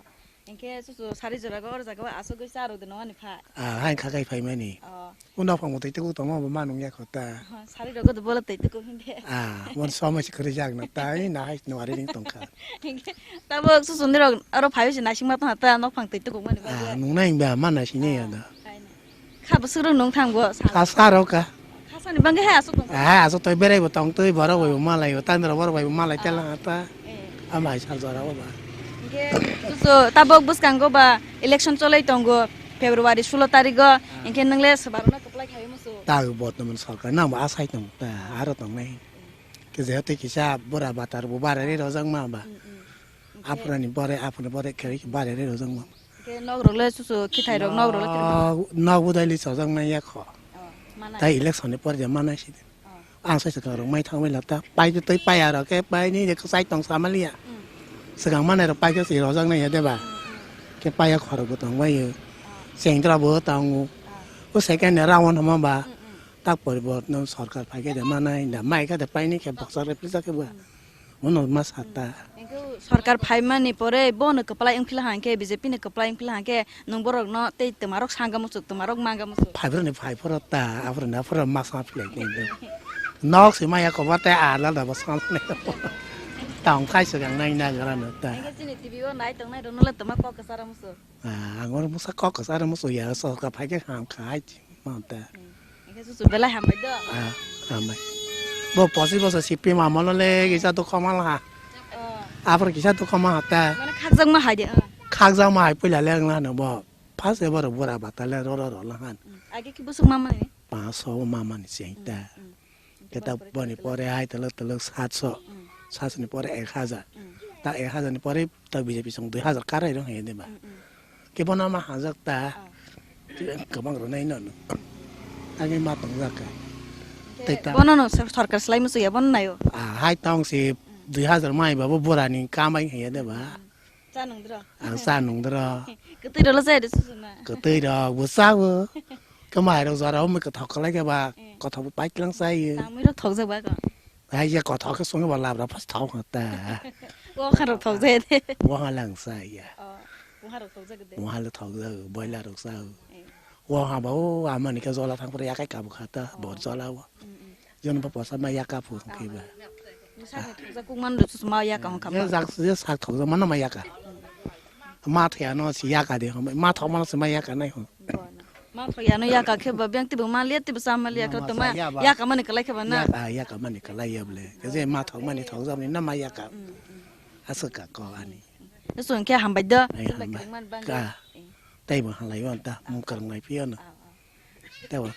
Hingke susu sari jora go, or jaga o asugwi cha rw de nong ani pha? Ah, hain kha kai phai mani. Oh. Unda phang bo tei tuku tongo, bo ma nung ya kho ta. Oh, sari rogo de bola tei tuku hinde. Ah, mon somai se khri jak na ta, ai na hai no ari ring tong kha. Hingke tabuk susuni rok aro phayo se naising ma tong ta, nok phang tei tuku mani bagwi. Ah, nung nai ba ma naising ne ya da. Kaina. Kha bwswk rok nung thang bo sa. Kha sa rok ka. Kha sani bangwi hai aswk tong. Ah, aswk toi berai bo tong twi borok bai bo malai bo tandra borok bai bo malai ah, telang ata. Eh. Ama hai sal jora bo ba. Hingke susu tabok bwskango ba election cholai tongo February sulo tarigo. Ah. Hingke nwngle swbarno kwplai khai musu. Ta bo tongmani sorkar nang bo asai tong ta aro tong nai. Khe jehetu kisa bura batar bo barari rojak ma ba. Mm, mm. Aphurani bore, aphurani bore khe barari rojak ma. Hingke nok rok le susu khithai rok nok rok le tini. Nok, nok budai li chojak nai ya kho. Oh, manai. Tai election ni por je manai si. Oh. Ang sai swkang rok mai thang bai lata. Pai twi pai aro khe pai ni je sai tong sa maliya. Mm. Swkang manai rok pai khe si rojak nai ya de ba. Mm, mm. Khe pai ya khorok bo tong bai yo. Oh. Sengtra bo tongo. Oh. O second ni round hama ba. Mm, mm. Tak poriborton sorkar phai khe de manai da, mai khe de paini khe boksok repli jak khe bo. Bono ma sa ta. Hingke sorkar phaimani pore bono kwplai wngphila hangkhe, B J P ni kwplai wngphila hangkhe, nwng borokno tei twmarok sanga muchuk, twmarok manga muchuk. Phaibrwni phai phoro ta, aphuru na phoro ma sa philai khe. Nok se maya koba tei alada bo sa philai. Tong khai swkang nai na gara no ta. Hingke chini T V o nai tongnai rokno le twma kok kwcharo muchuk. Ah, ang oro bwsa kok kwcharo muchuk ya, sorkar phai khe ham kha hai manta. Hmm. Hingke susu belai hambai do. Ah, hambai. Bo pochis bosor C P M amolo le kisa to khoma laha. Oh. Apor kisa to khoma hata. Mane khakjakma hai de, oh. Khakjakma hai puila le wngla no bo. First ever bura bata le ro ro ro lahan. Mm. Age ki busuk mama ni? Panch so mama ni sing ta. Mm, mm. Kita boni pore hai telok telok satso. Mm. Satso ni pore ek hajar. Mm. Ta ek hajar ni pore ta B J P song dui hajar karai rong hai de ba. Mm, mm. Kebono ma hajak ta. Ah. Kwbang rwnai no. Ani ma tongjak kha. Tei ta. Bono no sor-, sorkar slai musuya bono nayo. Ah, hai tong si dui hajar mai babo burani kamai haya de ba. Cha nung dro. Ang cha nung dro. Kwtwi rolo chai de susuma. Kwtwi rok bo chawo. Kwmai rok jora umui kwthok kwlai khe ba. Eh. Kothok bo paitlang chayo. Tamui rok thokjak ba ko. Hai ya kothok khe songwi ba labra pas thok ta. Bo kharok thokjak de. Bo halang cha ya. Oh. Bo kharok thokjak de. Bo halo thokjak boiler rok cha. Eh. Wo ha ba o amani khe jola thang phuru yakai kabu kha ta, bo jola o. Mm, mm. Jono ba posa ma yaka phu khe ba. Ni sak ni thokjak kuk man rw susuma yaka hwn kha. Ye sak, ye sak thokjak mano ma yaka. Ma thaya no si yaka de hwn, ma thok mano si ma yaka nai hwn. Ma thok ya no yaka khe ba beng tibo ma liya tibo sa ma liya khe to ma yaka mani kalai khe ba na. Yaka, yaka mani kalai ya ble. Khe je ma thok mani thokjak ni na ma yaka. Mm, mm. Aswk ka ko ani. Song khe hambai do. Ai hambai. Ka. Tei bo halai o ta mung kwrwng lai phi o no. Ah, ah. Tei bo.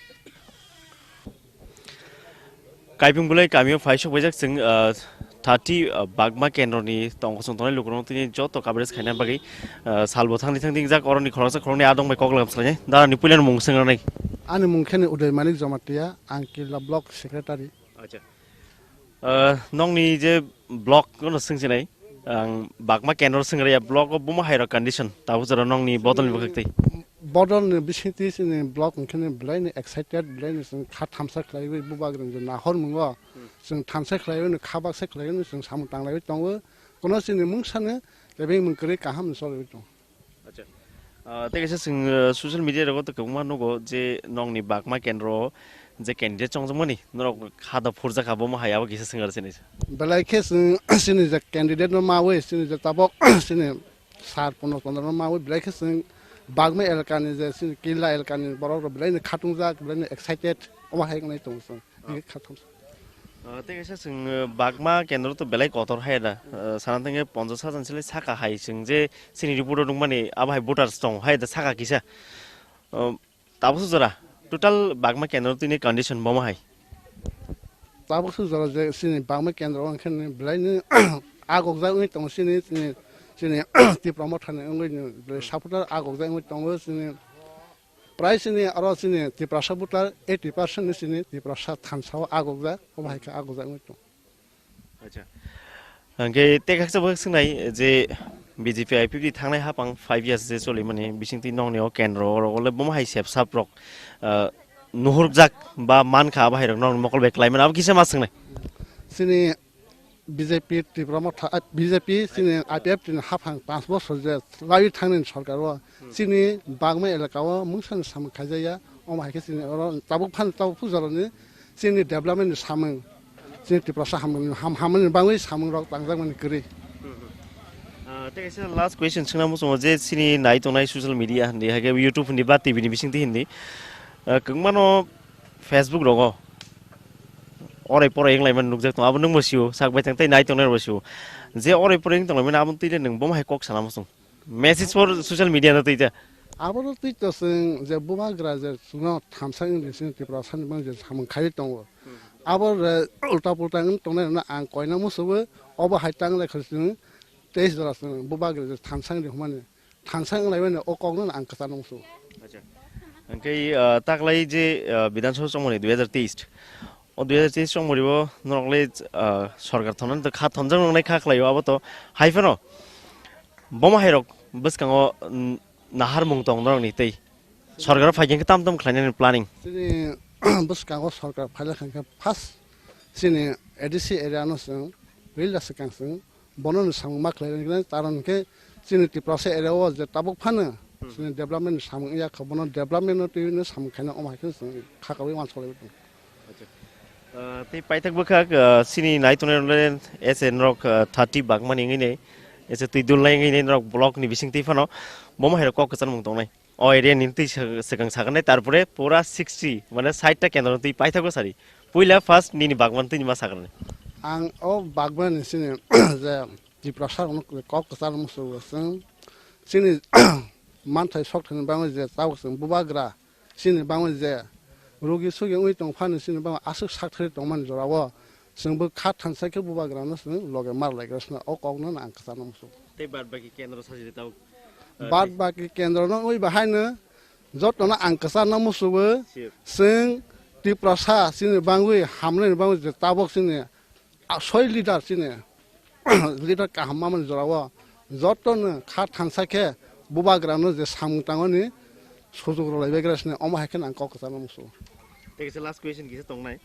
Kaipung Bulai kamio phai sok baijak chwng, ah, thirty, ah, Bagma kendroni tongkosong tongnai lukurok tini joto coverage khaina bagwi, ah, salbo thangdi thangdi jak oroni khoroksa khoroknwi adong bai kok lam salai. Darani puilano mung swngrwnai. Ani mung khe ni Uday Manik Jamatia, ang Killa Block Secretary. Acha. Ah, nokni je block no swngchinai, ang Bagma kendro swngriya block o buma hai rok condition, tabuk jora nokni bodol ni bwkhak twi. Bodol ni bisingtwi chini block hwnkhe ni belai ni excited, belai ni chwng kha thamsa khlaiwi bubagrang je nahor mungo, chwng thamsa khlaiwi ni kha baksa khlaiwi ni chwng samung tanglaiwi tongo, kono chini mungsano tebeng mung kwrwi kaham ni choliwi tongo. Acha. Ah, tei kaisa chwng, ah, social media rogo tei kwbangma nugo je nokni Bagma kendro je candidate chongjakmani norok kha da phurjakha bomo hai abo kisa swngari sini. Belai khe chwng chini je candidate no mawi chini je tabok chini sir Purno Chandra no mawi belai khe chwng Bagma elaka ni je chini Killa elaka ni borok rok belai ni khatungjak belai ni excited omo hai wngnai tongo chwng. Hingke kha thamsa. Ah, tei kaisa chwng, ah, Bagma kendro to belai kotor hai da. Ah, sana thangkhe ponchash hajar chili saka hai chwng je chini report o nukmani abo hai voters tong hai da saka kisa. Ah, tabuk jora total Bagma kendro tini condition bomo hai. Tabuk jora je chini Bagma kendro wngkhe ni belai ni agokjak wngwi tongo chini, chini, chini Tipra Motha ni wngwi ni belai supporter agokjak wngwi tongo chini. Prai chini oro chini Tiprasa voter eighty percent ni chini Tiprasa thansa o agokjak, obo hai khe agokjak wngwi tong. Acha. Hingke tei kaksa bo swngnai je B J P I P F T thangnai hapang five years je cholimani bisingtwi nokni o kendro oro ole bomo hai sep sap rok, ah, nuhurjak ba mankha abo hai rok nokni mokol bai klaimani abo kisa ma swngnai. Chini B J P Tipra Motha, ah, B J P chini I P F T ni haphang panch bosor je laiwi thangnani sorkar o chini Bagma elaka o mungsa ni samung khaijaya, omo hai khe chini oro tabuk phan tabuk puja rok ni chini development ni samung, chini Tiprasa hamung ni ham hamani bagwi samung rok tangjak mani kwrwi. Ah, tei kaisa last question swngna muchungo je chini nai tongnai social media hindi, hai khe YouTube hindi ba T V ni bisingtwi hindi, ah, kwbangmano Facebook rogo orai porai wng laimani nukjak tongo, abo nwngbo sio, sak baithang tei nai tongnai rokbo sio. Je orai porai wng tong laimani abo twi le nwng bomo hai kok sana muchung. Message for social media no twi ta. Abo no twi to chwng je bubagra je chwngno thamsa wng di chwng Tiprasa ni bang je samung khai tongo. Abo re ulta pulta wng tongnai rokno ang koina musugo, obo hai tang lai khe chwng teis jora chwng bubagra je thamsa wng di hwnmani. Thansa wng laimani o kokno ang kwchangno muchungo. Acha. Hingke, ah, taklai je, ah, Bidhan Sabha chongmani dui hajar teis. O dui hajar teis chongmani o norok le, ah, sorkar thonani to kha thonjak nongnai kha khlaio abo to. Hai phano bomo hai rok bwskango, mm, naharmung tong norokni tei sorkar phai khe tam tam khlainani planning. Chini bwskango sorkar phailai kha khe first chini A D C area no chwng ril da swkang chwng bono ni samung ma khlai rwgwinai, karon khe chini Tiprasa area o je tabuk phano chini development ni samung ya kha, bono development no twi no samung khaina omo hai khe chwng kha kaui uansuk lai tongo. Ah, tei paithak bwkhak, ah, chini nai tongnai rok le ese norok, ah, thirty bagmani wngwi nei, ese twi dul nai wngwi nei norok block ni bising twi phano bomo hai rok kok kwchanmung tongnai. O area ni twi swk-, swkang saknai, tarpore pura sixty, mane sait ta kendro twi paithago sari. Puila first nini bagman twi ma saknai. Ang o bagman ni sini je Tiprasa rokno kok kwchar musugo chwng. Chini manthai sok thani bagwi je tabuk chwng bubagra chini bagwi je rugi sugi wngwi tong phano chini bagwi aswk sak thari tongmani jorao chwngbo kha thansa khe bubagrano chwng loge mar lai gra sna o kokno ang kwchar musugo. Tei bad baki kendro sajili tabuk, uh, Bad baki kendro no wngwi bahaino jotono ang kwchar no musugo. Sure. Chwng Tiprasa chini bagwi hamnani bagwi je tabuk chini a soi leader chini leader kaham mamani jorao jotono kha thansa khe bubagrano je samung tangmani sujuk rwlai bai gra sini omo hai khe ang kok kwchar no musugo. Tei kaisa last question kisa tongnai.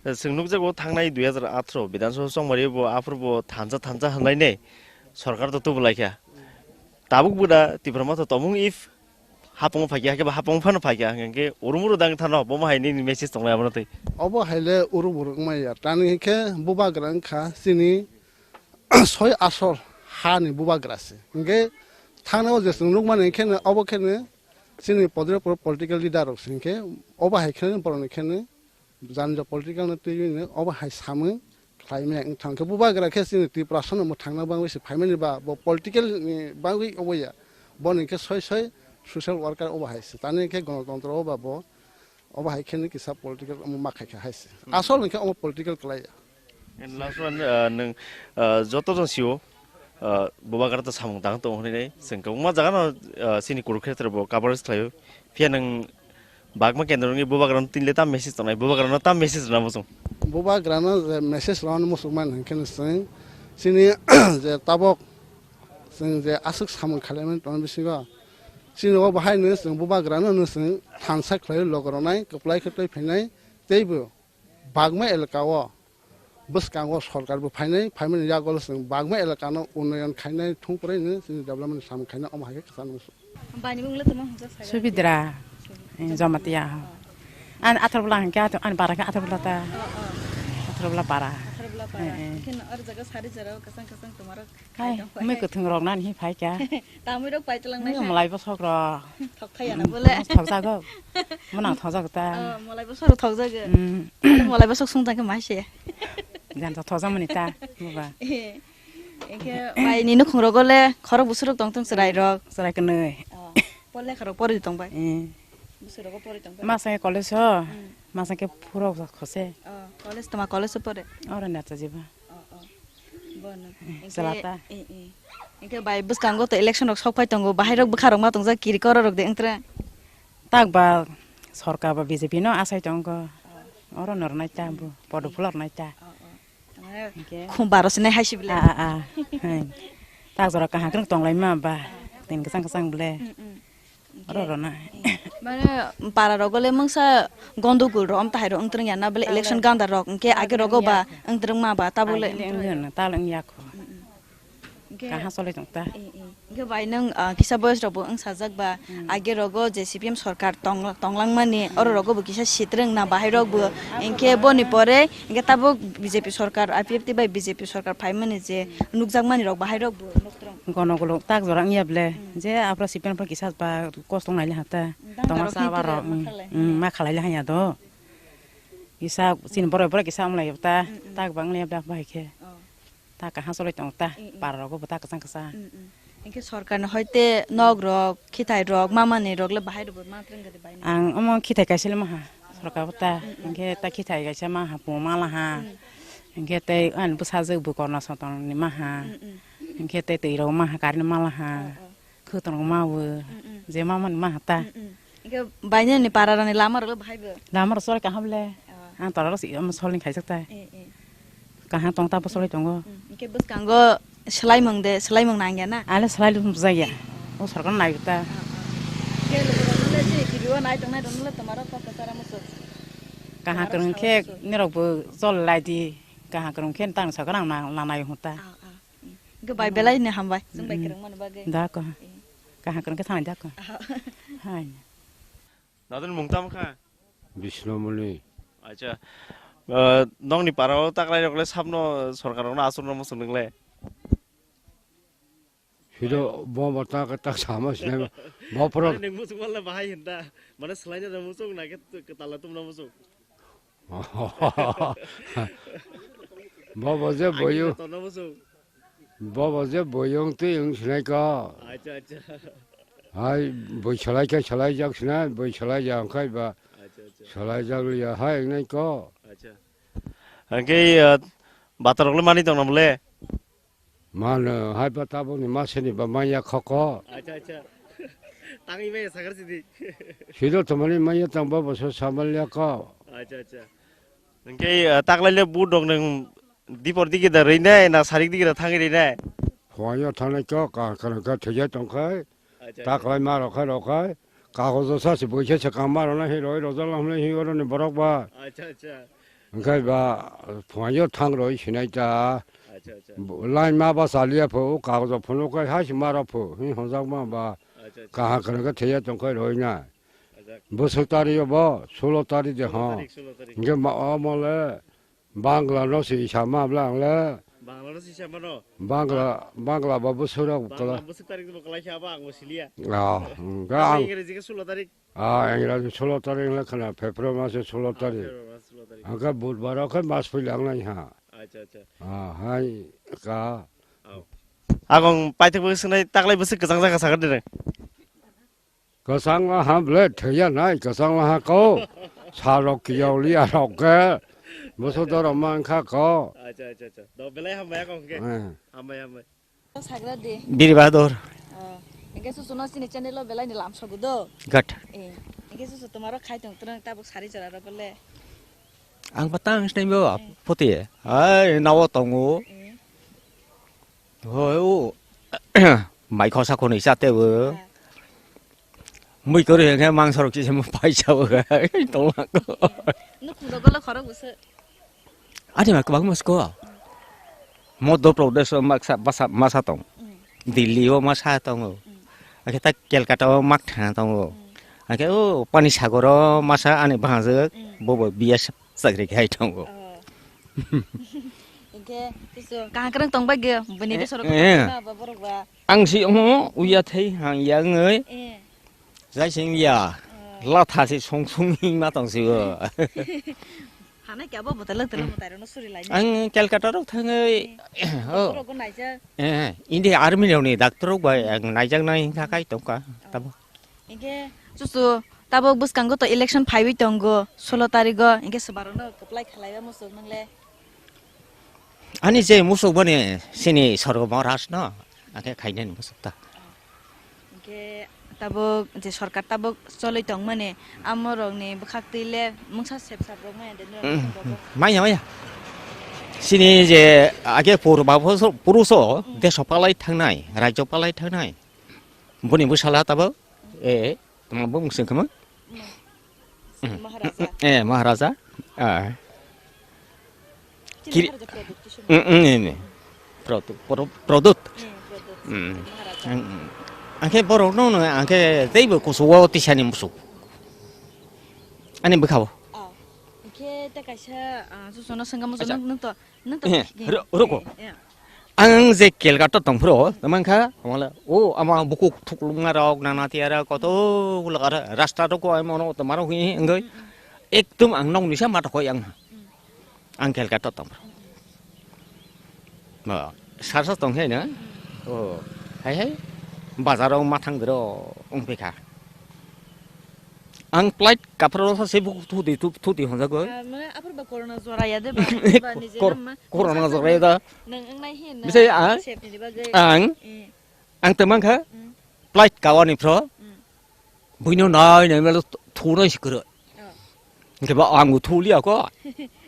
Chwng nukjago thangnai dui hazar atharo Bidhan Sabha chongmari bo aphuru bo thansa thansa hwnlainai sorkar to tubu laikha. Tabuk bo da Tipra Motha tongmung if hapung phaikha, hakhe ba hapung phano phaikha, hwnkhe urumuru dang thano, bomo hai nini message tongnai abono twi. Obo hai le urumuru wngmaya. Tani hwnkhe bubagra wngkha chini soi asol hani bubagra se. Hwnkhe thangnao je chwng nukmani hwnkhe no, obo khe no chini podre poro political leader rok se hwnkhe obo hai khe no borokni khe no Jani ja political no twiwi no obo hai samung khlai maya wng thang khe bubagra khe chini Tiprasa no mwthangna bagwi se phaimani ba bo political ni bagwi obo ya. Boni khe soi soi social worker obo hai se. Tani khe gonotontro o ba bo obo hai khe ni kisa political omo ma khai kha hai se. Hmm. Asol hwnkhe omo political kwlai ya. And last one, uh, nwng, uh, joto jong sio, uh, bubagra to samung tang tongo hinwi chwng kwbangma jaga no, uh, chini Kurukshetra bo coverage khlaio. Phiya nwng bagma kendro ni bubagra no tinle tam message tongnai, bubagra no tam message rwna muchung. Bubagra no je message rwna muchung man hwnkhe no chwng chini je tabok chwng je aswk samung khlaimani tongna bisingo chini o bahai no chwng bubagra no chwng thansa khlai logo rwnai kwplai khe twi phainai teibo bagma elaka o bwskango sorkar bo phainai, phaimani yagulo chwng bagma elakano unnoyon khainai thung kwrwino chini development samung khainai omo hai khe kwchangma. Baini mung le tongma hwnjak saga. Subidra, Subidra. Eh, Jamatia. Oh. Ani athar bwla hwnkhe athar, ani bara khe athar bwla ta. Oh, oh. Athar bwla para. Athar bwla para. Eh, eh. Hwnkhe no aro jaga sari jora kwchang kwchang tongmarok. Hai, hai, mui kwthwng rok nani hi phai kya? Tamwi rok pai tlang nai. Mui malai bosok rok. Thok thai ana bole. Thok jago. Muna thok jago ta. Oh, malai bosok rok thok jago. Mm. Malai bosok sung jang khe mai se. Jan to thok jang mani ta. Buba. Eh, engke bai ni nukhung rogo le khorok busuk rok tong tong chwrai rok. Chwrai kwnwi. Oh, pole khorok pori tong bai. Eh. Busuk rogo pori tong bai. Masa ke college ho. Mm. Masa ke phurok khose. Oh, college toma college pore. Oro na ta jiba. Oh, oh. Bono. Eh, engke, salata. Eh, eh. Engke bai bwskango to election rok sok phai tongo, bahai rok bwkha rok ma tongjak kiri koro rok de wngtra. Tak ba sorkar ba B J P no asai tongo. Oh. Oro nornai ta bo, podo phulor nai ta. Oh, oh. Tangmani engke khum baro sinai hai sibile. A, a, a. Hai. Tak jora kaham krung tonglai ma ba. Tin kesang kesang bele. Mm, mm. Oro rona. Mane para rogo le mungsa gondogul ro om tahai ro wngtreng ya na bele election ganda rok hwnkhe age rogo ba wngtreng ma ba tabuk le wngtreng. Tal wng ya kho. Hwnkhe kaha solai tong ta. Hwnkhe bai nang, ah, kisa boyos rok bo wng sajak ba age rogo je C P M sorkar tong, tonglang mani oro rogo bo kisa sitreng na bahai rok bo hwnkhe boni pore hwnkhe tabuk B J P sorkar I P F T bai B J P sorkar phai mani je nukjak mani rok bahai rok bo nuktreng. Gono golok tak jora wngya ble. Hmm. Je aphra sipen pha kisa ba kos tong nai le hata. Dang tongma daro sa ba khe rok, ma khalai. Hmm, ma khalai le hanya do. Kisa sin borok borok kisa wng lai ta. Hmm, hmm. Tak bang le dak bai khe. Oh. Ta kaha solai tong ta. Hmm, hmm. Par rok bo ta kwchang kwchang. Hmm, hmm. Hwnkhe sorkar ni hoite nok rok, khithai rok, ma mani rok le bahai rok bo ma treng gari bai ni. Ang omo khithai kaisa le ma ha. Sorkar bo ta. Hmm, hmm. Hwnkhe ta khithai kaisa ma ha, pu ma la ha. Hmm. Hwnkhe tei ani bwsajwk bo korna sotong ni ma ha. Hmm, hmm. Hwnkhe tei twi rok ma ha, current ma la ha. Oh, oh. Khwtwrwng ma bo, mm, mm, je ma mani ma ta. Mm, mm. Hwnkhe bainani para rani lama rok le bahai bo? Lama rok chwrai kaham le. Oh. Ang tola rok si, um, solni khaijak ta. Eh, eh. Kaham tong ta bo chwrai tongo. Mm, hwnkhe bwskango swlaimung de, swlaimung nang ya na? Ale swlai lung bwjak ya. O sorkar nai ta. Oh, oh. Hwnkhe logo rok le je video nai tong nai rok le toma rok kok kwchara muchung. Kaham kwrwng khe nirok bo chol lai di. Kaham kwrwng khe tang sorkar ang na, na nai hwn ta. Oh, oh. Hwnkhe bai belai ni hambai, chwng bai kwrwng mani bagwi. Da ko. Eh. Kaham kwrwng khe thani da ko. Aha. Hai. Dadun mung tamo kha? Bisnomoni. Acha. Ah, nokni para o taklai rok le sabno sorkar rok no aswk no muchung nang le? Ido bo bo ta ta sama sinai bo pro. Mane nung muchung wala bahai hinda. Mane selain ada muchung na ke tala tumna muchung. Bo bo je boyu. Tona muchung. Bo bo je boyong twi wng sinai ko. Acha acha. Hai boi salai khe salai jak sinai, boi salai jak khai ba. Acha acha. Salai jak liya hai wngnai ko. Acha. Hwnkhe, ah, batarok le mani tong nam le? Mano, hai ba tabukni maseni ba manya khoko. Acha, acha. Tangwi maya sakar sidi. Sido tomani manya tangba boso samal yako. Acha, acha. Hwnkhe, ah, taklaile budok nung dipor digi da rwinai na sarik digi da thangwi rwinai? Phuaio thangnai kok, ka, ka, ka, thwijai tongkhai. Acha, acha. Taklai ma rokhai rokhai. Kagojo sa se boisa se kangma rona hi roi rojak lamle hi oroni borok ba. Acha, acha. Hwnkhe ba phuaio thang roi sinai ta. Acha, acha. Line ma ba chaliya pho, o kagojo phunuk khai hai se ma rok pho, hi honjak ma ba. Acha, acha. Kaha kwrwng khe thwiya tongkhai roi na. Acha. Bwswk tario bo, sulo tari de ho. Sulo tarik, sulo tarik. Hwnkhe ma, omo le Bangla no se isa ma bla ang le. Bangla no se isa mano? Bangla, Bangla ba bwswk rok Bangla kwla. Bwswk tarik bo kwlai kha ba ang bo siliya. Ah, hwnkhe ang Ingreji khe sulo tarik. Ah, Ingreji sulo tarik le khna, February mas sulo tarik. February mas sulo tarik. Hwnkhe budbar o khe mas phuilang nai ha. Acha, acha. Ah, hai ka. Au. Agong paithak bo swnai taklai bwswk kwchang jaka sakar de. Kwchang laha ble thwiya nai, kwchang laha ko. Sarok kiyok liya rok khe. Bwswk dorok man kha ko. Acha, acha, acha. Do belai hambai akong khe. Eh. Hambai, hambai. Sagra di. Biri Bahadur. Oh. Engke susu no sini channel lo belai ni lam sogu do. Gat. Eh. Engke susu tomaro khai tong terang tabuk sari chara ro bole. Ang patang sini bo Eh. Poti. Ai, nawo tongo. Eh. Hoi, o. Mai khosa khonwi cha tebo. Ha. Mui kwrwi hwnkhe mangsa rok kisa paisa bo tongma ko. Nukhung rok golo khorok bwswk. Ani ma kwbangma sko. Madhya Pradesh o maksa basa masa tong. Mm. Delhi o masa tongo. Mm. Akhe ta Kolkata o mak thana tongo. Mm. Akhe o Pani Sagar o masa ani bhajak Mm. bobo B S chakri khai tongo. Oh. Hingke, so, kaham kwrwng tong bai ge, bini Eh, besoro eh. Ba borok ba. Ang si omo, uya thai hang yang oi. Eh. Jai sing ya. Eh. Latha si song song hi ma tong si o. Hana kya bo botel telo mo tairo no suri lai. Ang Calcutta rok thang oi. Eh. Oh. Borok go naija. Eh, India Army rok ni doctor rok bai ang naijak nai hingka kai tong ka. Oh. Tamo. Hingke chuchu tabok bwskango to election phaiwi tongo, solo tarigo, hingke swbarokno kwplai khlaiwi muchung nwngle. Ani je muchung boni sini Sorgo Maharaj no, akhe khainani muchung ta. Hingke tabok je sorkar tabok cholwi tongmani, amorokni bwkhaktwi le mungsa sepsap rok maya de norok Mm, tabok. Maya, maya. Sini je age purba puruso, Mm. Deso palai thangnai, rajyo palai thangnai. Boni bwsala tabok, eh, tamo bumung sing kama? Maharaja. Eh, Maharaja. Ah. Chini Kiri- Maharaja Pradyut, Kishore. Mm, mm, ini. Pradyut, Pro-, Pradyut. Eh, Pradyut. Mm. Maharaja. Mm, mm. Angke borok no, no, angke teibo kusugo tisani musuk. Ani bwkhao. Ah. Angke ta kaisa, ah, susono sengkamo Acha. Sono nung to. Nung to Eh, phikni. Ro-, roko. Eh, eh. Ang je Calcutta tongphuru, tamang kha, amala, o, ama bukuk thuklungma rok, nana tiara, koto ulak ara, rasta rok ko, amo no, toma rok hi, engoi. Mm, mm. Ekdom ang nok nisa ma thokoi ang. Mm. Ang Calcutta tongphuru. Mm, mm. Ba, sarsa tong hai na? Mm, mm. O, hai hai, bazar o ma thang dero, ong pekha. Ang plate kaphra rok se bukuk thuti, thu-, thuti honjak goi. Ah, mane aphuru ba corona jora ya de ba, ba nije Kor-, nama. Corona jora ya da. Nang ang nai hin na. Bisai ang, sep ni bagwi. Ang, Eh. Ang te mankha, Mm. Plate kawani phro. Mm. Buino nai nai melo thunai sikro. Oh. Hingke ba ang thuli ako.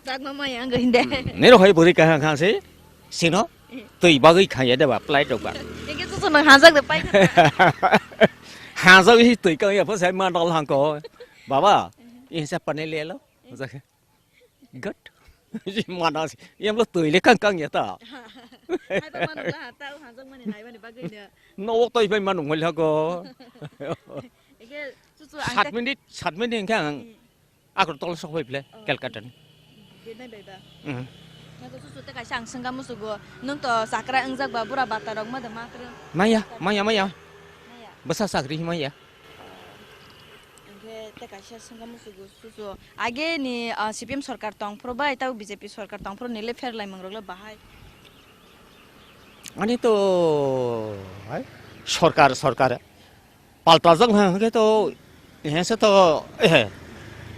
Chakma mai ang hinde. Nero hai bori kaha kha se. Sino. Eh. Twi bagwi khaya de ba plate rok ba. Hingke susu nang hajak de pai. Hajak hi twi ka ya phasai ma dal hangko. Baba, Eh. Insa pani le lo. Eh. Hajak. Gat. Mana si, yang lo twi le kang kang ya ta. Hai ba manu la ta hajak mani nai mani bagwi ne. No twi bai manu ngol ha go. Ege susu ang Sat tak minute, sat minute hingke ang Hmm. Agartala sok bai ple, Oh. Calcutta ni. Bernai bai ba. Hmm. Nokho susu tei kaisa ang swngkha musugo, nwng to chakra wngjak ba bura bata rok ma de ma kwrwng? Maya, maya, maya. Maya. Bwsa chakri maya. Hwnkhe tei kaisa swngkha musugo susu. Age ni, ah, C P M sorkar tong phuru bai tei B J P sorkar tong phuru nile pherlai mung rok le bahai. Ani to, hai, sorkar, sorkar. Palta jak hwnkhe to, he se to, eh,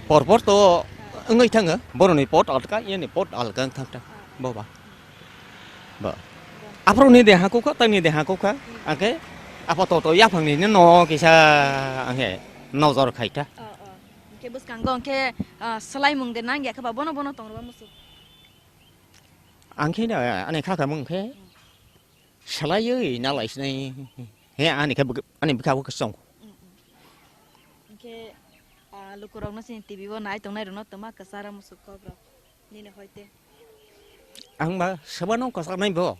por por to wngwi thango. Boroni pot alka, yani pot alka wng thang ta. Bo ba. Ba. Aphuru ni de hakukha, tei ni de hakukha. Angkhe apato to yaphang ni no kisa angkhe nojor khaikha. Oh, oh. Hwnkhe bwskango hwnkhe, ah, swlaimung de nang ya khe ba bono bono tong rwma musu. Angkhe na, ani khakha mung khe. Swlaiwi na lai sinai. He ani khe bwk-, ani bwkha bwkha song. Mm, mm. Hwnkhe, ah, lukurokno chini T V o nai tongnai rokno twma kwchara musuk kok rok. Nini hoite. Ang ba sebano kwchaknai bo.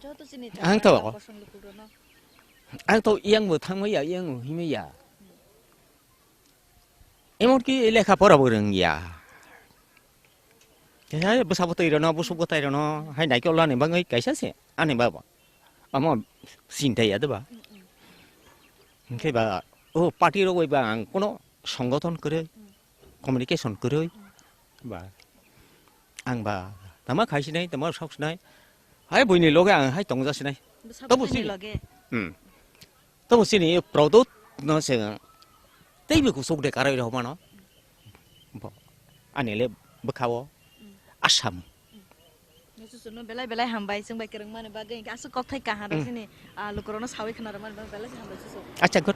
Joto chini Ang to. Kosong lukurokno. Ang to yang bo thangmaya, yang bo himaya. Emonki lekha pora bo rwngya. Kaisa bwsa bwtwi rwno, bwswk bwtai rwno, hai naikol ani bagwi kaisa se ani baba. Omo sinta ya de ba. Hwnkhe ba, o party rok bai ba ang kono songothon kwrwi, communication kwrwi ba. Ang ba tama khai sinai, tama sok sinai. Hai buini loge ang hai tongja sinai. Bwsa Tobo bwtwini sini. Loge. Hmm. Tobo sini product no se teibo kusuk de karai rok mano. Bo ani le bwkha o Assam. Nisusuno belai belai hambai chwng bai kwrwng mani bagwi hwnkhe aswk kokthai kaham rok Mm. Sini, ah, lukurokno sawi khna rwmani bagwi belai hambai susu. Acha good.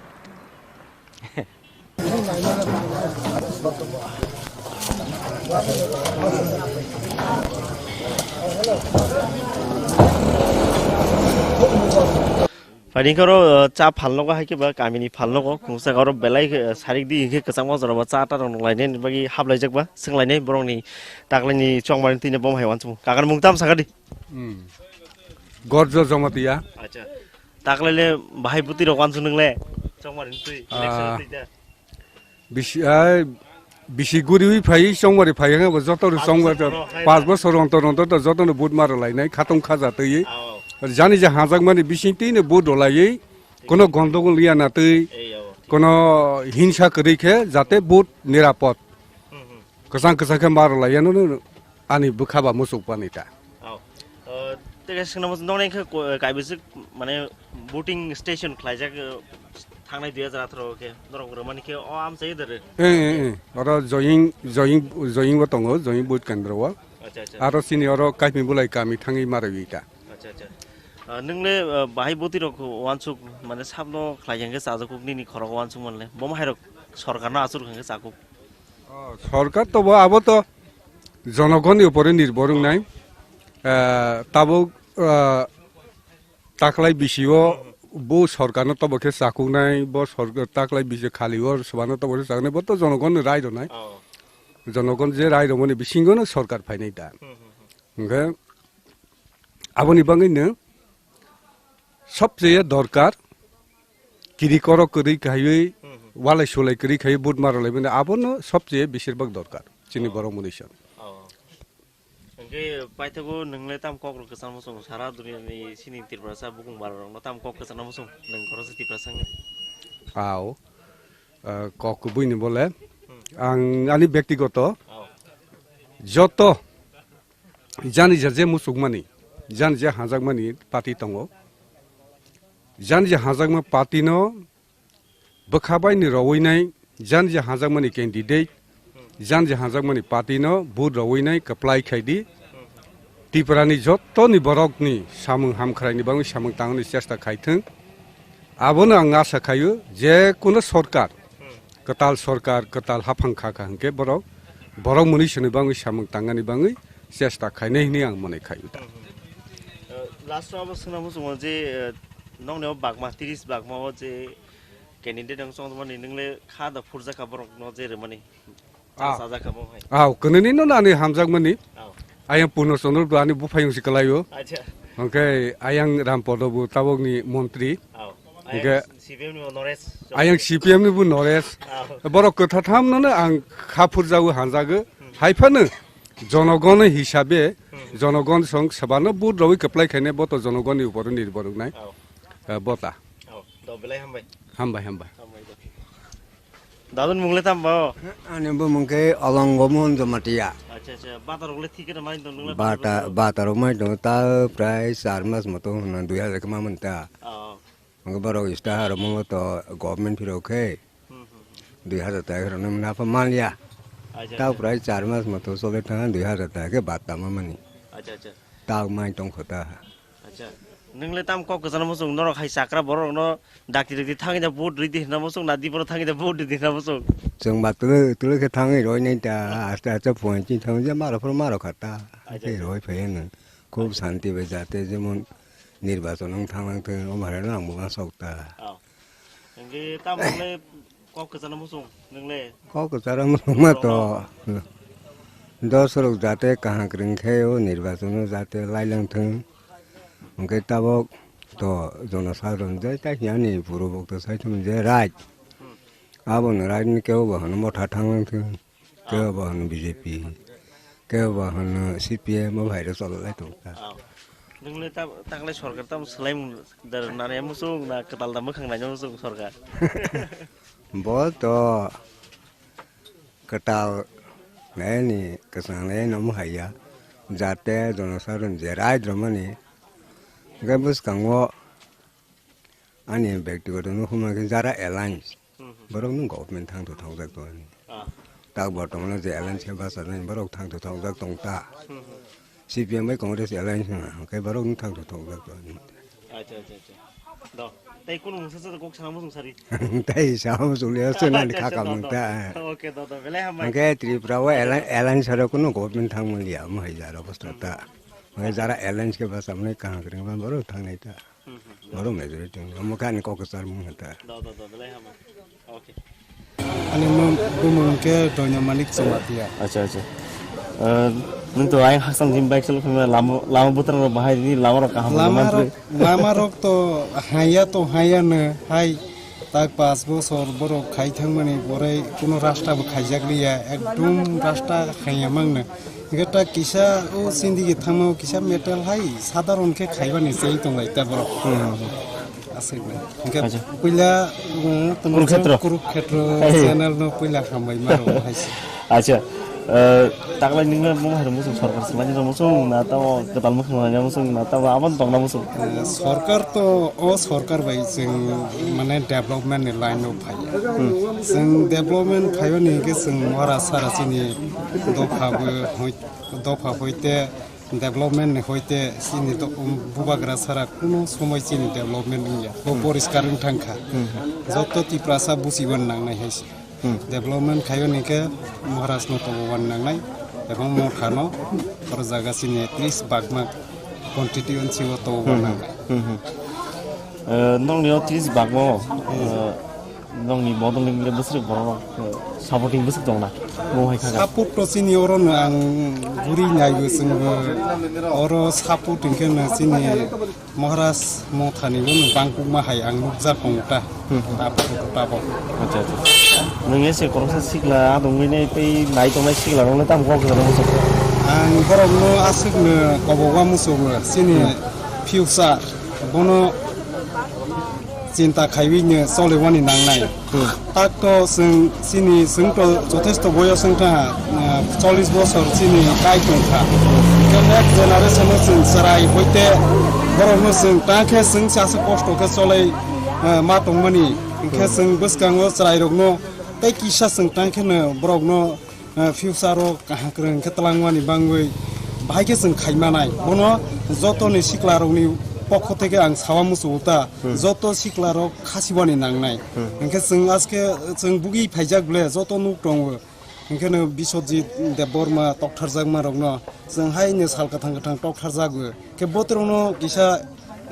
Phaidi khe oro, uh, cha phalnogo hai khe ba kamini phalnogo khungsa oro belai, uh, sarik di hwnkhe kwchangma jora bo cha ta rok nung lainai bagwi hap laijak ba swng lainai borok ni taklai ni chongmani twi no bo hai uansukmung kakan mung tam sakha di. Hmm. Gorjo Jamatia. Acha. Taklai le bahai bwtwi rok uansuk nung le chongmani twi election Ah. Twi da. Bisi, ai, bisi guriwi phai, chongmari phai, ang bo joto rok Pas chongmari, bosor hai pas na. Bosor ontor ontor to joto no vote ma rwlainai, khatong khaja twi. Ao. Jani je hajakmani bising twi no vote rwlaiwi, kono gondogol ya na twi, Ei, ao. Kono hinsa kwrwi khe jate vote nirapod. Hmm, hmm. Kwchang kwchang khe ma rwlaiya no, no, ani bwkha ba muchuk pani ta. Ao. Uh, tei kaisa swngna muchung nokni khe ko-, kaibisik mane voting station khlaijak, uh, thangnai dui hajar atharo khe norok rwmani khe o amchai da rw. Eh, eh, eh. Oro joying, joying, joying bo tongo, joying vote kendro o. Acha, acha. Aro chini oro kaipni bulai kami thangwi ma rwui ta. Acha, acha. Uh, nwng le, uh, bahai bwtwi rok uansuk mane sabno khlai hwnkhe chajakuk nini khorok uansuk manle. Bo hai rok sorkarno achuk hwnkhe chakuk. Oh, sorkar to bo abo to jonogonni upore nirbhor wngnai. Ah, tabuk, ah, taklai bisio bo sorkarno tobo khe chakuknai, bo sorkar taklai bisio khali o swbano tobo khe chaknai, bo to jonogonni rai rwnai. Oh. Jonogon je rai rwmani bisingono sorkar phainai da. Hmm, hmm, hmm. Hwnkhe aboni bagwino sobcheye dorkar kiri korok kwrwi khaiwi, Hmm, hmm. Walai sulai kwrwi khaiwi vote ma rwlaimani abono sobcheye besirbak dorkar chini Oh. Borok mwnwi song. Oh. Hwnkhe paithago nwng le tam kok rok kwchangma chwng sara duniya ni sini Tiprasa bukung bara rok no tam kok kwchangma chwng nwng khoroksa Tiprasa wngwi. Ao, ah, kok kubui ni bole. Hmm. Ang ani bektigoto Ao. Joto jani je je muchukmani, jani je hajakmani party tongo. Jani je hajakma party no bwkha bai ni rowui nai, jani je hajakmani candidate, jani je hajakmani party no vote rowui nai kwplai khai di. Tripura ni joto ni borok ni samung hamkhrai ni bagwi samung tangni chesta khai thung. Abono ang asa khaio je kuno sorkar, kwtal sorkar, kwtal haphang kha kha hwnkhe borok, borok mwnwi sini bagwi samung tangani bagwi chesta khainai hwnwi ang mwnwi khaio da. Uh, last o abo swngna muchungo je, uh, nokni o bagma, tris bagma o je candidate ang chongmani nwng le kha da phurjakha borok no je rwmani. Ah. Chajak kha bo hai. Ah, kwnwi no ani hamjakmani. Ah. Ayang Purno Chandra bo ani buphayung si kwlaio. Acha. Hwnkhe ayang Ram Podo bo tabok ni montri. Ah. Hwnkhe ayang C P M ni bo Naresh. Ayang C P M ni bo Naresh. Ah. Borok kwtha tham no ang kha phurjago hanjago. Hmm. Haiphano jonogon hisabe Hmm. Jonogon song sabano vote rwi kwplai khaine bo to jonogonni upor nirbhor wngnai. Oh. Eh, bota. Oh, do belai hambai. Hambai, hambai. Hambai do. Dadun mungle tam bo? Ani bo mungke Alongo Mon Jamatia. Acha, acha. Bata rokle thik khe mai don nungla. Bata, bata rok mai don ta prai char mas moto hwnna dui hajar khe ma mun ta. Oh. Mungke borok ista haro mo to government phiro khe. Hmm, hmm, hmm. Dui hajar taka rok nang na pa manya. Acha, ta acha. Prai char mas moto sole thang dui hajar taka khe bata ma mani. Acha, acha. Ta mai tong khota. Acha. Nung le tam kok kwchana muchung norok hai chakra borok no dakti dakti thangwi da vote ridi hwnna muchung na di bono thangwi da vote ridi hwnna muchung. Chwng ba tulu tulu khe thangwi roi nai ta aste aste phone chi thang je maro phor maro kha ta. Acha, acha. Roi phai no. Khub shanti bai jate jemon nirbachon wng thang lang thung omo hai no ang bo ma sok ta. Oh. Hingke tam le Kok kwchana muchung, nung le? Kok kwchara muchung ma to. Dos rok jate kaham kwrwng khe o nirbachon o jate lailang thung. Hwnkhe tabok to jono sadharon je ta hiya ni puro bokto sai thung je right. Hmm. Abo no right ni kebo bo hano motha thang lang thung. Kebo bo hano B J P. Kebo bo hano C P M o hai rok chol lai tong ta. Oh. Nung le ta, ta le sorkar tam swlai mung dar nani muchung na kwtal da mwkhang nai muchung sorkar. Bo to kwtal naini kwchang naini omo hai ya, jate jonosadharon je right romani, hwnkhe bwskango ani bektigoto nukhungma khe jara alliance, hmm, hmm, borok no government thang tho thokjak tongani. Ah. Tak bortomano je alliance khe bachajani borok thang tho thokjak tong ta. Hmm, hmm. C P M bai Congress alliance wngkha, hwnkhe borok wng thang thok thok jak. Acha, acha, acha. Do, tei kunu mungsa sa kok sana muchung sari. Tei sama muchung liya se nani kha kamung ta. Oke, do, do, belai hambai. Hwnkhe Tripura o alliance, alliance saro kunu government thang maliya, mo hai jaro bwsla ta. Hwnkhe jara alliance khe bwsa mani kaham kwrwng ba borok thangnai ta. Hmm, hmm. Borok majority wng, omo khe ani kok kwchar mung khe ta. Do, do, do, belai hambai. Okay. Ani mung, bumung khe Doino Manik Chongmatia. Acha, acha. Eh, nung to ayang haksan jim bike chalo phai lama, lama bwtharang rok bahai di, lama rok kaham lama rok, lama rok to haya to haya no, hai tak pas bosor borok khai thangmani borai kuno rasta bo khaijak liya, ekdom rasta khaiya mangno. Hingke ta kisa o sindigi thangma o kisa metal hai sadharon khe khaibani chai tonglai ta borok. Hmm. Aswk bai. Hingke acha. Puila, um, tamo Kurukhetro. Kurukhetro hai. Channel no puila hambai maro hai se. Acha. Eh, taklai ningna mung hai muchung sorkar swlai ni muchung na tamo kwtal muchung na muchung na tamo abon tongna muchung. Eh, sorkar to o sorkar bai chwng mane development ni line o phai. Hmm. Chwng development phaio ni hingke chwng mora sara chini dopha bo hoi-, dopha hoite development ni hoite chini do-, um, bubagra sara kuno somoi chini development wngya. Bo hmm, poriskar wng thangkha. Hmm. Joto Tiprasa buchiban nangnai hai se. Hmm. Development khaio ni khe Maharaj no tobo wan nangnai. Ebong Motha no oro jaga chini tris bagma constituency o tobo wan hmm, hmm, nangnai. Hmm, hmm. Eh, nokni o tris bagma o, hmm, eh, nokni bodol ni le bwswk borok rok, eh, supporting bwswk tong na? Bo hai kha. Support to chini oro no ang guri nai bo chwng bo oro support hingke no chini Maharaj Mothani bo no bangkukma hai ang nukjak tongo ta. Hmm. Abo photo tabok. Acha, acha. Nung ese koroksa sikla adongwi nei tei nai tongnai sikla rok no tamo kok kwcharo muchung? Ang borok no aswk no kobokma muchungo chini hmm, future bono chinta khaiwi no choliwani nangnai. Hmm. Tak to chwng chini chwng to jothesto boyos wngkha, ah, chollish bosor chini kai tongkha. Hingke next generation no chwng chwrai hoite borok no chwng tang khe chwng se aswk kosto khe cholai, ah, ma tongmani. Hingke hmm, chwng bwskango chwrai rok no tei kisa chwng tang khe no borok no, ah, future o kaham kwrwng khe twlangmani bangwi bahai khe chwng khaimanai. Bono joto ni sikla rok ni pokho theke ang sawa muchungo ta, hmm, joto sikla rok khasibani nangnai. Hmm. Hingke chwng aske chwng bugwi phaijak ble joto nuk tongo. Hingke no Biswajit Debbarma toktharjakma rokno chwng hai no sal kwthang kwthang toktharjago. Khe botorokno kisa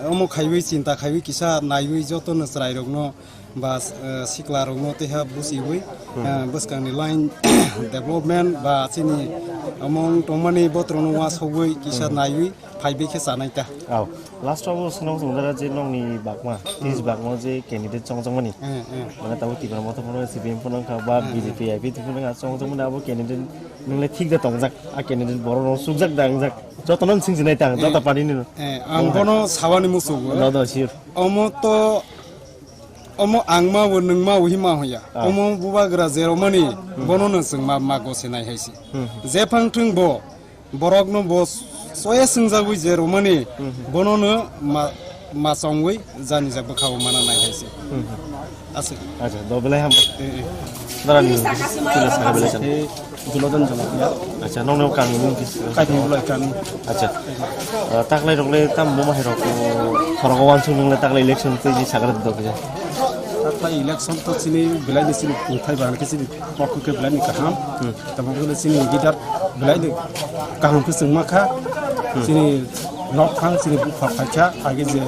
omo khaiwi chinta khaiwi kisa naiwi joto no chwrai rokno Ba, eh, sikla rokno tei ha busiwi, eh, bwskangni line development ba chini omong tongmani botrokno uansugwi kisa naiwi phaibi khe chanai ta. Aw, last o bo swnam swngjak je nokni bakma, tis bakma je candidate chongjak mani. Eh, eh. Mane tabuk Tipra Motha phano C P M phano wngkha ba B J P I P T phano wngkha chongjak mani abo candidate nwngle thik da tongjak, a candidate borok rok chukjak da wngjak. Jotono swng sinai ta, joto party ni. Eh, ang bono sawani musugo. No, no, sure. Omo to, omo ang ma bo, nwng ma bo, hima hoya. Ah. Omo bubagra je romani, bono no chwng ma, ma gosenai hai se. Hmm. Je phang thwng bo, borok no bo soya swngjagwi je romani, bono no ma, ma chongwi jani ja bwkha o mana nai hai se. Hmm. Aswk. Acha, do belai ham. Eh, eh. Dara ni kisa sakha belai chan. Eh, Dulodan Jamatia. Acha, nong nong kami mung kis. Kaitong Bulai kami. Acha. Eh, taklai rok le tam bo mahai rok, eh, khorok o wansuk nung le taklai election tei ji sakha do kisa. Taklai election to chini belai ni chini thai ba khe chini pokho khe belai ni kaham. Hmm. Tamo khe chini leader belai ni kaham khe chwng ma kha. Hmm. Chini nok phang chini bupha phai kha. Age je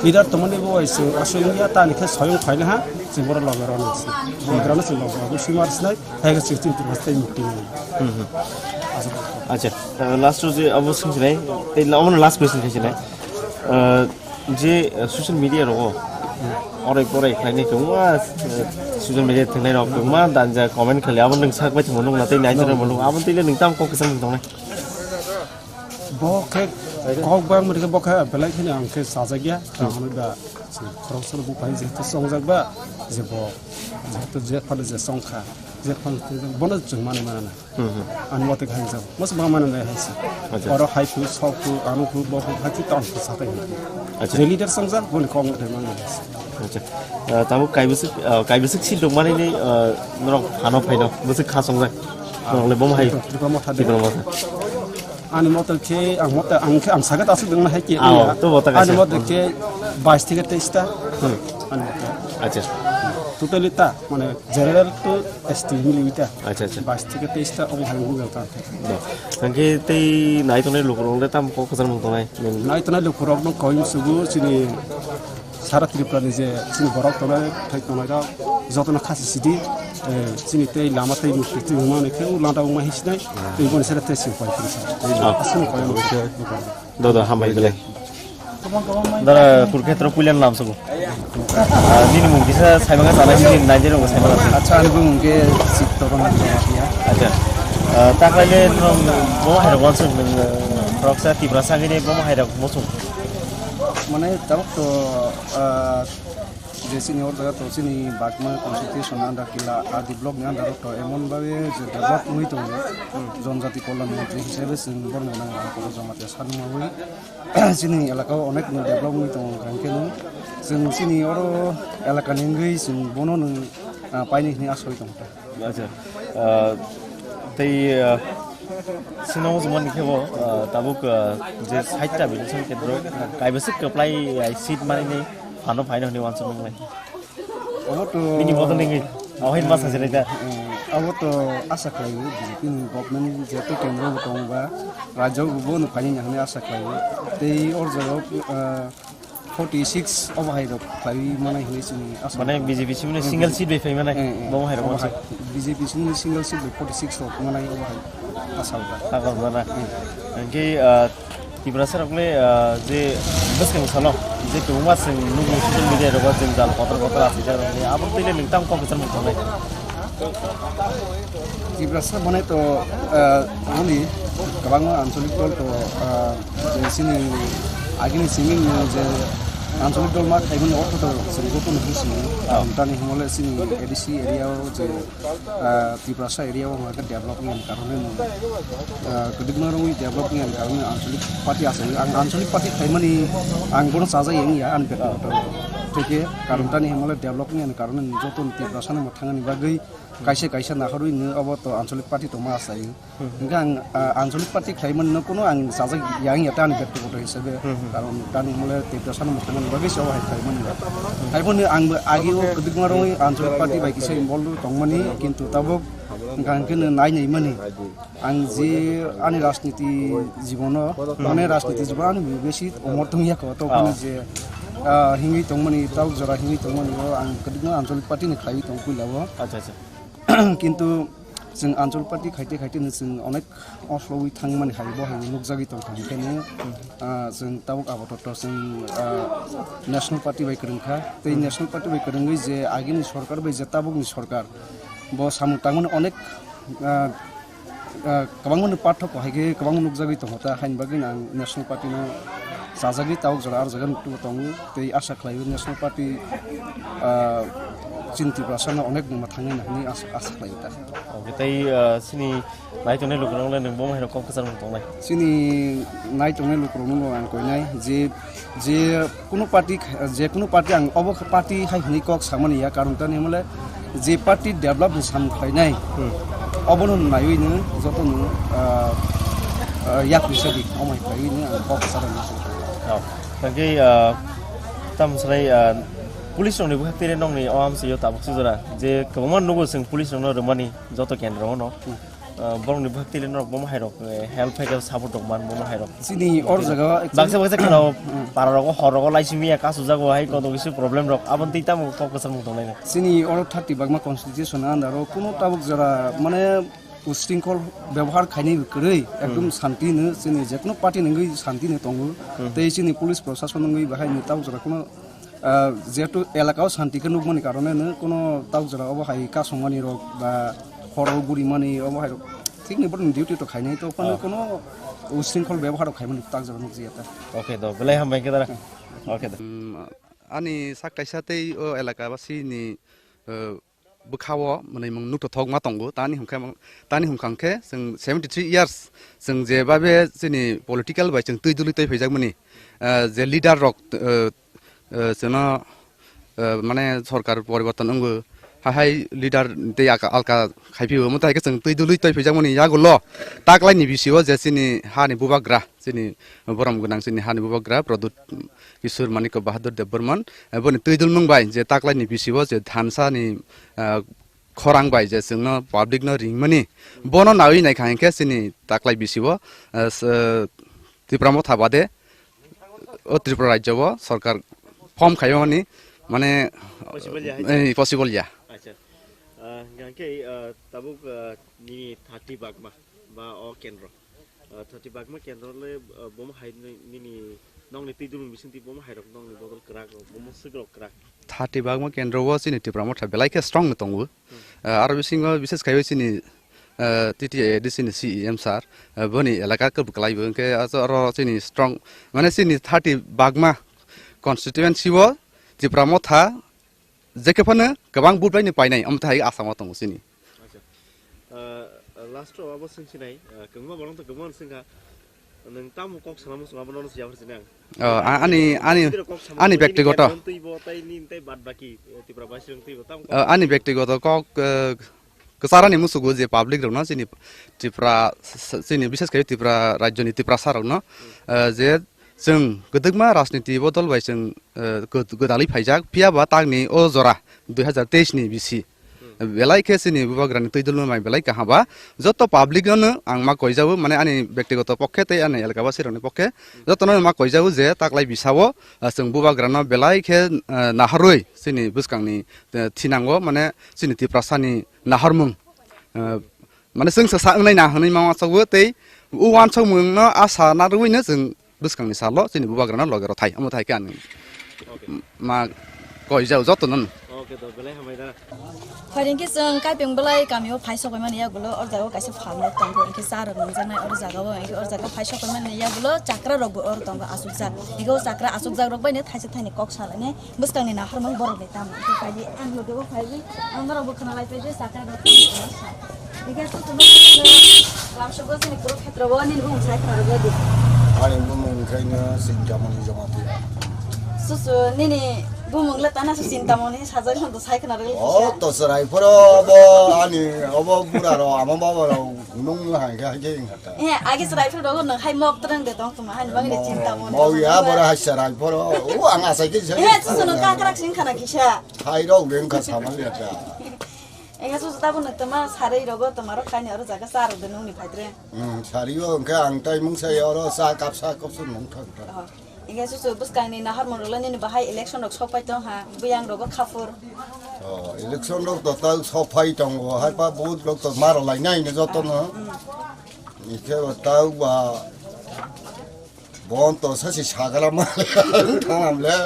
leader tongmani bo ai chwng aswk wngya tani khe soyong phai na ha. Chwng borok loge rw nang si. Borok rw nang si loge rw si mar sinai. Hai khe chwng chini Tripura state mukti nang. Hmm, hmm. Aswk. Acha, uh, last o je abo swng sinai. Tei omo last question khai sinai. Uh, je, uh, social media rogo. Orai porai khlainai kwbangma, uh, social media thengnai rok kwbangma danja comment khali abo nwng sak bai thwngmo nukna tei nai jora mo nuk abo tei le nwng tamo kok kwchang tongnai. Bo khe kok bang mani khe bo khe belai kheno ang khe sajagya. Hmm. Ang hwnwi ba khoroksa bo pai jehetu chongjak ba je bo jehetu je phano je chongkha je phano bono chwng mani mana na. Hmm, hmm. Ani mote khe hingjak. Mosok bang mani nai hai se. Acha. Oro hai khu, sok khu, ano khu, bo khu, hai khu, tong khu, satai hai khu. Acha. Je leader chongjak boni kok mote mani nai hai se. Acha. Ah, tabuk kaibwswk, ah, kaibwswk seat rok mani ni, ah, norok phano phaino bwswk kha chongjak. Norok le bomo hai. Tipra Motha de. Tipra Motha. Ani moto khe ang moto ang khe ang sagat aswk dwngna hai khe. Aw, wngya. To bo ta kaisa. Ani moto khe bais theke teis ta. Hmm. Ani moto. Acha. Totally ta, mane general to S T mili ta. Acha, acha. Bais theke teis ta omo hai wngya ta. Bo. Hwnkhe tei nai tongnai lukurok le tam kok kwchang mung tongnai. Nai tongnai lukurok no koi sugu chini Sara Tripura ni je chini borok tongnai, thai tongnai rok jotono khasi sidi, eh, chini tei lama tei mukti twi wngma hwnwi khe o lada wngma hinsinai, tei boni sere tei sing pai phiri sa. Ah. Aswkno koi ano. Dodo, hambai belai. Dara Kurkhetro puilan lam sobo. Ah, nini mung kisa saimanga sana nini naijero saimanga. Acha, ani bung ke Chitto Ranjan Jamatia. Acha. Ah, taklaile nong bo hai rok wansuk nong, ah, roksa Tiprasa gini bo hai rok mosung. Mane tabuk to, ah, je chini o jaga to chini Bagma constitution under kila R D block ni under to emon babe je develop wngwi tongo. Jonjati Kalyan Montri hisabe chwng borok nang ang koro Jamatia sanma wi. Chini elaka o onek no develop wngwi tongo hwnkhe no chwng chini oro elaka ni wngwi chwng bono nung, ah, paini hwnwi asoi tongkha. Acha, ah, tei, ah, sino jumani khe bo, ah, tabuk, ah, je side ta bini sini kedro kaibasik kwplai, ah, seat mani ni phano phaino hwnwi wansuk nanglai. Obo to bini bodol nini ahoin masa jirai da. Eh, obo to asa khlai o B J P ni government jeto kendro bo tongo ba rajyo bo bono phaini hwnwi asa khlai o. Tei or jaga o, ah, forty six obo hai rok khlai manai hwnwi chwng asa. Mane B J P simni single seat bai phai manai. Eh, eh. Bo hai rok obo hai. B J P simni single seat bai forty six rok manai obo hai asa o da. Asa o da na. Eh. Hwnkhe, ah, Tiprasa rok le, ah, je bwskang salo je kwbangma chwng nukgo social media rogo jwngjal kotor kotor asijak rok ni abo twi le nwng tamo kok kwchang mung tongnai. Tiprasa mane to, ah, ani kwbangma ancholik dol to, ah, je chini agini simi je ancholik dol ma khaimani ortho to chwng joto no buji. Ah. Tamni hwnle chini A D C area o je ah, Tiprasa area o hwnba khe develop wngya ni karone no, ah, kwdwkma rwngwi develop wngya ni karone ancholik party asai ang ancholik party khaimani ang bono chajak ya wngya ani bektigoto. Thikhe karon tani hwnmale develop wngya ni karone no joto ni Tiprasa no mwthangni bagwi kaisa kaisa naharwi no obo to ancholik party tongma asai. Hwnkhe ang, ah, ancholik party khlaimani no kuno ang chajak ya wngya ta ani bektigoto hisabe. Hmm, hmm. Karon tani hwnmale Tiprasa no mwthangni bagwi se obo hai khlaimani. Haiphano ang bo agi o kwdwkma rwngwi ancholik party bai kisa involve tongmani, kintu tabuk hwnkha hwnkhe no nai naimani. Ang je ani rajniti jibono, mane rajniti jibono ani besi omor tongya kho, to phano je Ah, hingwi tongmani, tabuk jora hingwi tongmani o ang kwdwkno Anchalik party ni khaiwi tong puila o. Acha, acha. Kintu chwng Anchal party khaite khaite no chwng onek oslowi thangmani hai bo hai nukjagwi tongkha, hingkhe no, ah, chwng tabuk apatot chwng, ah, National Party bai kwrwngkha. Tei National Party bai kwrwngwi je agini sorkar bai je tabukni sorkar, bo samung tangmani onek, ah, ah, kwbangmani pathok hai khe kwbangma nukjagwi tongo, ta haini bagwi ang National Party no chajagwi tabuk jora aro jaga nuktubo tongo. Tei asa khlaio National Party, ah, chini Tiprasa no onek buma thangnai hinwi asa, asa khlaio ta. Oke, tei, ah, chini naitongnai lukurok le nwng bo hai rok kok kwchar mung tongnai? Chini naitongnai lukurok no ang koinai je, je kunu party kha-, je kunu party ang obo party hai hinwi kok samani ya, karon tani hwnle je party develop ni samung khlainai, hmm, obono naiwi no joto no, ah, ah, yak ni sadi omai khlaiwi no ang kok kwchar mung tongnai. Oh, tangkhe, ah, tamo sanai, ah, police rokni bwkhak twi nokni o amsio tabuk sujora je kwbangma nugo chwng police rokno rwmani joto kendro no. Hmm. Ah, borokni bwkhak twi norok bomo hai rok, eh, help phaikhe support rok man bomo hai rok. Chini or jaga o baksa baksa kheno para rogo hor rogo laisimi ya kasu jago hai kono kisi problem rok aboni twi tamo kok kwchar mung tongnai. Chini oro thirty bagma constitution under o kuno tabuk jora mane usringkhol bebohar khainai kwrwi, ekdom santi no chini jekno party nungwi santi no tongo. Hmm. Tei chini police prosason nungwi bahai no tabuk jora kuno, ah, jehetu elaka o santi khe nukmani karone no kuno tabuk jora obo hai kasongmani rok ba horo gurimani obo hai rok thikni borokni duty to khainai to phano kuno usringkhol bebohar rok khaimani tabuk jora nukjaya ta. Okay do, belai hambai khe dara. Hmm. Okay do. Hmm, ani sak kaisa tei o elaka basi ni, eh, bwkhao mwnwi mung nuktothok ma tongo. Tani hwnkhe, tani hwnkha hwnkhe chwng seventy three years chwng je babe chini political bai chwng twi dwlwi twi phaijakmani, eh, je leader rok, eh, eh, chwngno, eh, mane sorkar poriborton wngwi hai hai leader tei alka, alka khaiphio. Omo tai khe chwng twi dwlwi twi phaijakmani yagulo taklaini bisio je chini hani bubagra, chini borom gwnang chini hani bubagra Pradyut Kishore Manikya Bahadur Debbarman, eh, boni twi dulmung bai je taklaini bisio je thansa ni, ah, khorang bai je chwngno public no ringmani, bono nawi naikha hinkhe chini taklai bisio, ah, s-, Tipra Motha bade o Tripura rajyo o sorkar form khaimani mane, possible ya hai? Eh, possible ya. Acha. Ah, hingkhe, ah, tabuk, ah, nini thirty bagma ba o kendro. Ah, thirty bagma kendro le, ah, bomo hai ni-, nini nokni twi dulung bising twi bomo hai rok nokni bodol kwrak rok, bomo swk rok kwrak. Thirty bagma kendro o chini Tipra Motha belai khe strong no tongo. Hmm. Ah, aro bisingo bises khai chini, ah, T T A A D C ni C E M sir, ah, boni elaka khe bwklai bo hwnkhe aro chini strong mane chini thirty bagma constituency o Tipra Motha jekhe phano kwbang vote bai ni painai, omo thai asamo tongo chini. Acha. Ah, last o abo swngsinai, ah, kwbangma borok to kwbangma swngkha, nwng tamo kok sana muchung abo nono siya hor sinang. Oh, a-, ani, ani, ani bektigoto. Twi bo tai ni tai bad baki, eh, Tripura basi rong twi bo tamo kok. Oh, ani bektigoto kok, eh, kwcharani musugo je public rokno chini Tripura, s-, s-, chini bises khe Tripura rajyoni Tiprasa rokno, eh, je chwng kwdwkma rajniti bodol bai chwng, eh, gw-, gwdalwi phaijak, phiya ba tangni o jora dui hazar teis ni bisi. Hmm. Belai khe chini bubagrani twi dulma mai belai kaham ba. Joto public no ang ma koijago, mane ani bektigoto pokhe tei ani elaka basi rokni pokhe jotono ma koijago je taklai bisao, ah, chwng bubagrano belai khe, ah, naharwi chini bwskangni, eh, thinango, mane chini Tiprasani naharmung, eh, mane chwngsa sa wngnai na hwnwi ma uansukgo tei o uansukmungno asa narwino chwng bwskangni salo chini bubagrano loge rw thai, omo thai khe ani ma koijao jotono. Oke, to belai hambai da. Phaidi hwnkhe chwng Kaipeng Belai kamio phai sokoi mani yagulo, or jaga o kaisa farm rok tongo, hwnkhe cha rok nungjaknai or jaga o, hwnkhe or jaga o phai sokoi mani yagulo chakra rok bo or tongo achukjak, hwnkhe o chakra achukjak rok bai no thaisa thaini kok salainai. Bwskangni naharmung borokni tamo. Hwnkhe phaidi, ang loge o phaidi, ang norok bo khna lai phaidi, sakha rok tamo sa. Hwnkhe susu no susu lamsok o chini Kurukshetra o nini bumung sai khna rwgwi di. Ani bumung khaino Sintamoni Jamatia. Susu nini bumung le tana su Sintamoni sajak hwn to sai khna rwgwi. O to chwrai phoro bo ani obo bura rok ama baba rok nung hai kha khe wng kha ta. Eh, age chwrai phoro rok nung hai mok twrwng de tong tuma hai bangni Sintamoni. Mok ya bora hai chwrai phoro. O ang asai khe sai. Eh, susu no kakrak sing khana kisa. Hai rok beng kha saman ya ta. Ega susu tabuk no toma sarwi rogo toma rok kaini oro jaga cha rok de nungni phaitre. Hmm, sari o hwnkhe ang tai mung sai oro cha kap sa kap su nung thang thang. Oh. Hingke chuchu bwskangni naharmung rokle nini bahai election rok sok pai tong ha, buyang rogo khapur. Oh, election rok to tang sok pai tongo, hai pa vote rok to maro lai nai ne joto no. Hingke ba tang ba bon to sasi sagra ma thanam le.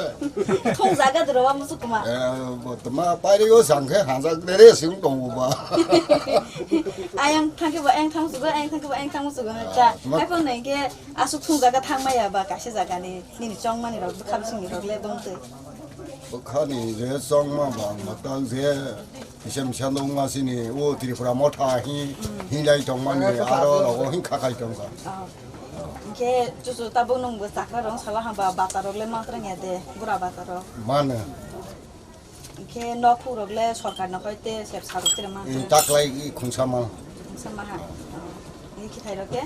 Thong jaga dro wa musu kuma. Eh, bo to ma pai ri o sang khe hanjak de re sing tongo ba. Ayang thangke ba ayang thang sugo, ayang thangke ba ayang thang sugo. Cha, ma- hai pang nai ke asuk thung jaga thang maya ba kaisa jaga ni. Nini chongmani rok bwkha bisingni rok le dong twi. Bwkhani je chongma ba ang matang je kisa misa nungma sini o Tripura motha hi hinlai tongmani aro rogo hin khakai tongkha. Oh. Hingke chuchu tabuk nungbo chakra rok sala hamba bata rok le mantrang ya de bura bata rok. Mano. Hingke nok phuk rok le sorkar no hoi te sep saruk tere ma. Taklai i khungsa ma. Khungsa ma ha. Ni khithai rok ke?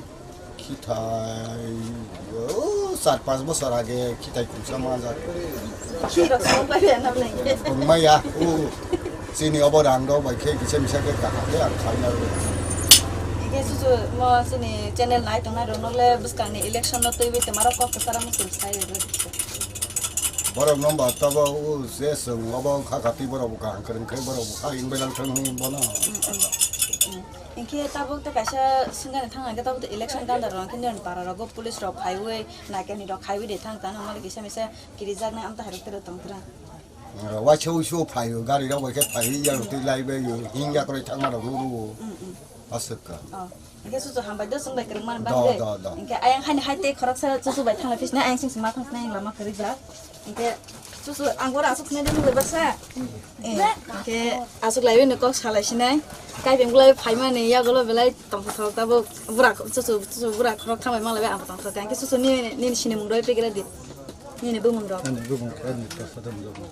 Khithai, o, char panch bosor age khithai khungsa ma jak. Khi rok song pai ya na blen ke? Khungma ya, o, chini obo rang rok bai khe kisa misa khe kaham khe ang khaina rw. Hingke chuchu mo chini channel nai tongnai rok no le bwskang ni election no twi wi te maro kok kwchara muchung sai rw. Borok no ba tabo o je chwng obo kha kati borok bo kaham kwrwng khe borok bo kha ing belai thang hwn bono. Hingke tabuk to kaisa swngani thang hingke tabuk to election ganda rok hingke nini para rogo police rok phaiwi naikani rok khaiwi de thang tang hwnmale kisa misa kirijaknai amtwi hairok tero tong tora. Waisa uisu phaio gari rok bai khe phaiwi yang twi lai bai hingya kwrwi thangma rok nuru. Aswk ka. Oh. Hingke chuchu hambai do chwng bai kwrwng mani bagwi. Do, do, do. Hingke ayang haini hai tei khoroksa chuchu bai thangla phisna ayang sing sima thang sina lama kwrwi jak. Hingke chuchu ang oro aswk sinai de nugwi baksa. Eh, hingke aswk lai no kok salai sinai. Kai beng bulai phaimani yagulo belai tongthok thok tabuk bura chuchu chuchu bura khorok thambai malai ang tongthok hingke chuchu ni nini sini mung roi pegre di. Nini bumung rok. Ani bumung ani ta sadam jabo.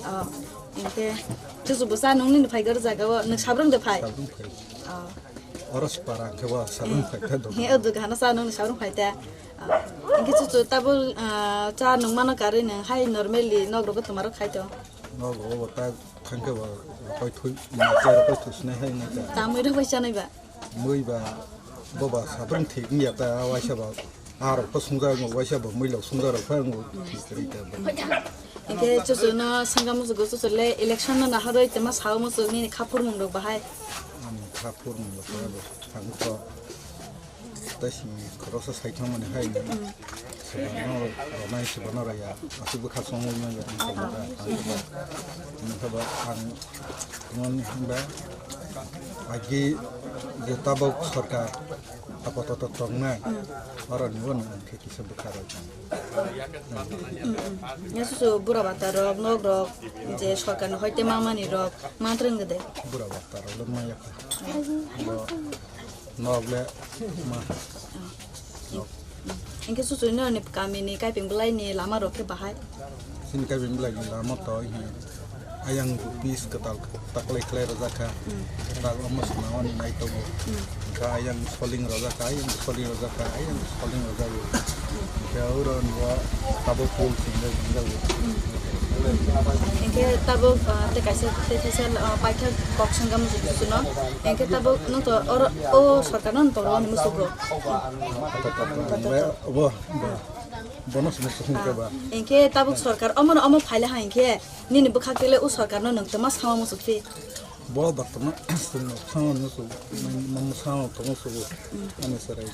Oh, hingke chuchu bwsa nung nini phai gor jaga o nung sabrung de phai. Sabrung phai. Oh. Oro sipara hingke bo sabrung phai ta dok. He o duk hano sa nung sabrung phai ta. Hingke chuchu tabuk, ah, cha nung mano karwi nung hai normally nok rogo twma rok khai to. Nok rogo bo ta thangke bo rokoi thui ma cha rokoi thui sinai hai nai ta. Tamwi rok bai chanai ba. Mui ba bo ba sabrung thik wngya ta waisa ba. Ah rok to sungja wngmo waisa bo mui lok sungja rok phai wngmo thik kwrwi ta. Hingke chuchu no sangka muchuk chuchu le election no naharwi twma sao muchuk nini kha phurmung rok bahai. Ani kha phurmung rok bahai bo thang to. Tai simi khoroksa saithang mani hai ni. Sebano ronai sebano raya. Aswk bwkha songwi manya ang tongda. Ang tongda. Ang tongda ang tongmani hwnba agi je tabok sorkar apatot tongnai. Oro ni bo nang khe kisa bwkha rok. Ya susu bura bata rok nok rok je sorkar ni hoite mamani rok mantreng gede. Bura bata rok le maya kha. Bo Nok le ma. Hingke susu ni ani kami ni kaiping belai ni lama rok khe bahai. Sini kaiping belai ni lama to hi ayang pis ketal taklai khlai rojak kha. Ketal omo swnam ani nai tongo. Hingke ayang soling rojak kha, ayang soling rojak kha, ayang soling rojak kha. Hingke oro ni bo tabuk pul singja singja bo. Hingke tabuk, ah, tei kaisa tei kaisa, ah, paithak kok sengkha muchung susu no. Hingke tabuk nung to oro o sorkar no toro ani musugo. Bo, bo, bono sini sukung ke ba. Hingke tabuk sorkar omo no omo phaile ha hingke nini bwkhak tele o sorkar no nung toma sama musuk phi. Bo bartama sung no sama musuk, mam sama tong musuk. Ani sarai.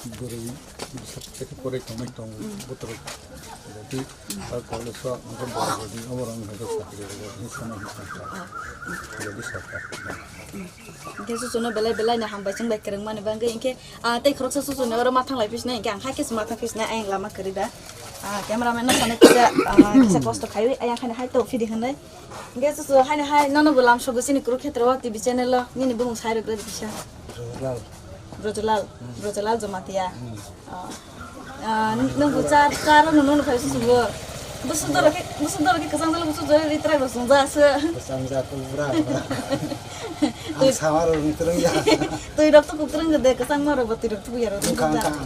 Bwrwi bwswk tei khe porai tongwi tongo, bothorok jadi, ah, college o ang khe borok jadi obo rok wngkha khe chakri rwjak hinwi sana hinwi tongkha. Jadi sarkar. Hingke susuno belai belai ni hambai chwng bai kwrwng mani bagwi hingke, ah, tei khoroksa susuno oro ma thanglai phi sinai hingke ang hai khe se ma thang phi sinai ayang lama kwrwi ba. Ah, camera man no sanai kisa, ah, kisa kosto khaiwi ayang haino hai to phidi hinwi. Hingke susu haino hai nono bo lamsogo chini Kurukshetra o T V channel o nini bumung sai rwgwi kisa. Brojolal. Brojolal, Brojolal Jamatia. Oh. Ah, nwng bo cha, cha rw nung nung khai susu bo. Busuk doro khe, busuk doro khe kwchang jalo busuk jalo ri trak rw sung ja se. Kwchang ja tu bura. Ang sama rw nung twrwng ya. Twi rok to kwrwng de kwchang ma rw bo twi rok tu ya rw. Ang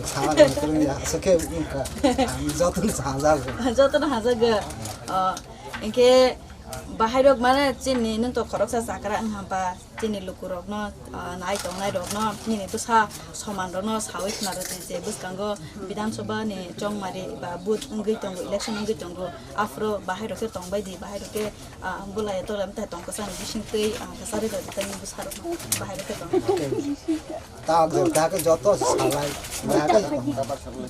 sama rw nung twrwng ya. Sakhe ang joto no sa ja. Joto no ha ja ga. Oh. Hingke Bahai rok mane chini nwng to khoroksa chakra wng hampa chini luku rok no, ah, nai tongnai rok no nini bwsa soman rok no sawi khna rwdi je bwskango Bidhan Sabha ni chongmari ba booth wngwi tongo, election wngwi tongo, aphuru bahai rok khe tongbai di, bahai rok khe, ah, bulai tola mtai tong kwchang bising twi, ah, kwchari rwdi tei bwsa rok no bahai rok khe tong. Tak je tak joto salai, ya ka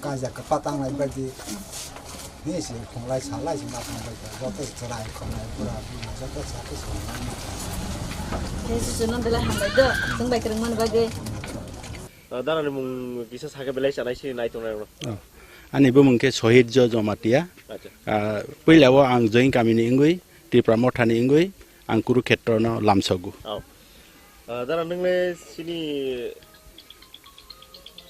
kaja ka patang lai bai di. Ni si khonglai salai si ma khonglai ka, joto chwrai khonglai pura pura joto sa khe khonglai. Tei susu no belai hambai do, chwng bai kwrwng mani bagwi. Ah, dara ni mung kisa sakhe belai chanai si nai tongnai rok. Oh. Ani bumung khe Sohit Jo Jomatia. Acha. Ah, puila o ang Join Kami ni wngwi, Tipra Motha ni wngwi, ang Kurukhetra no lamsogo. Oh. Ah, dara nwng le sini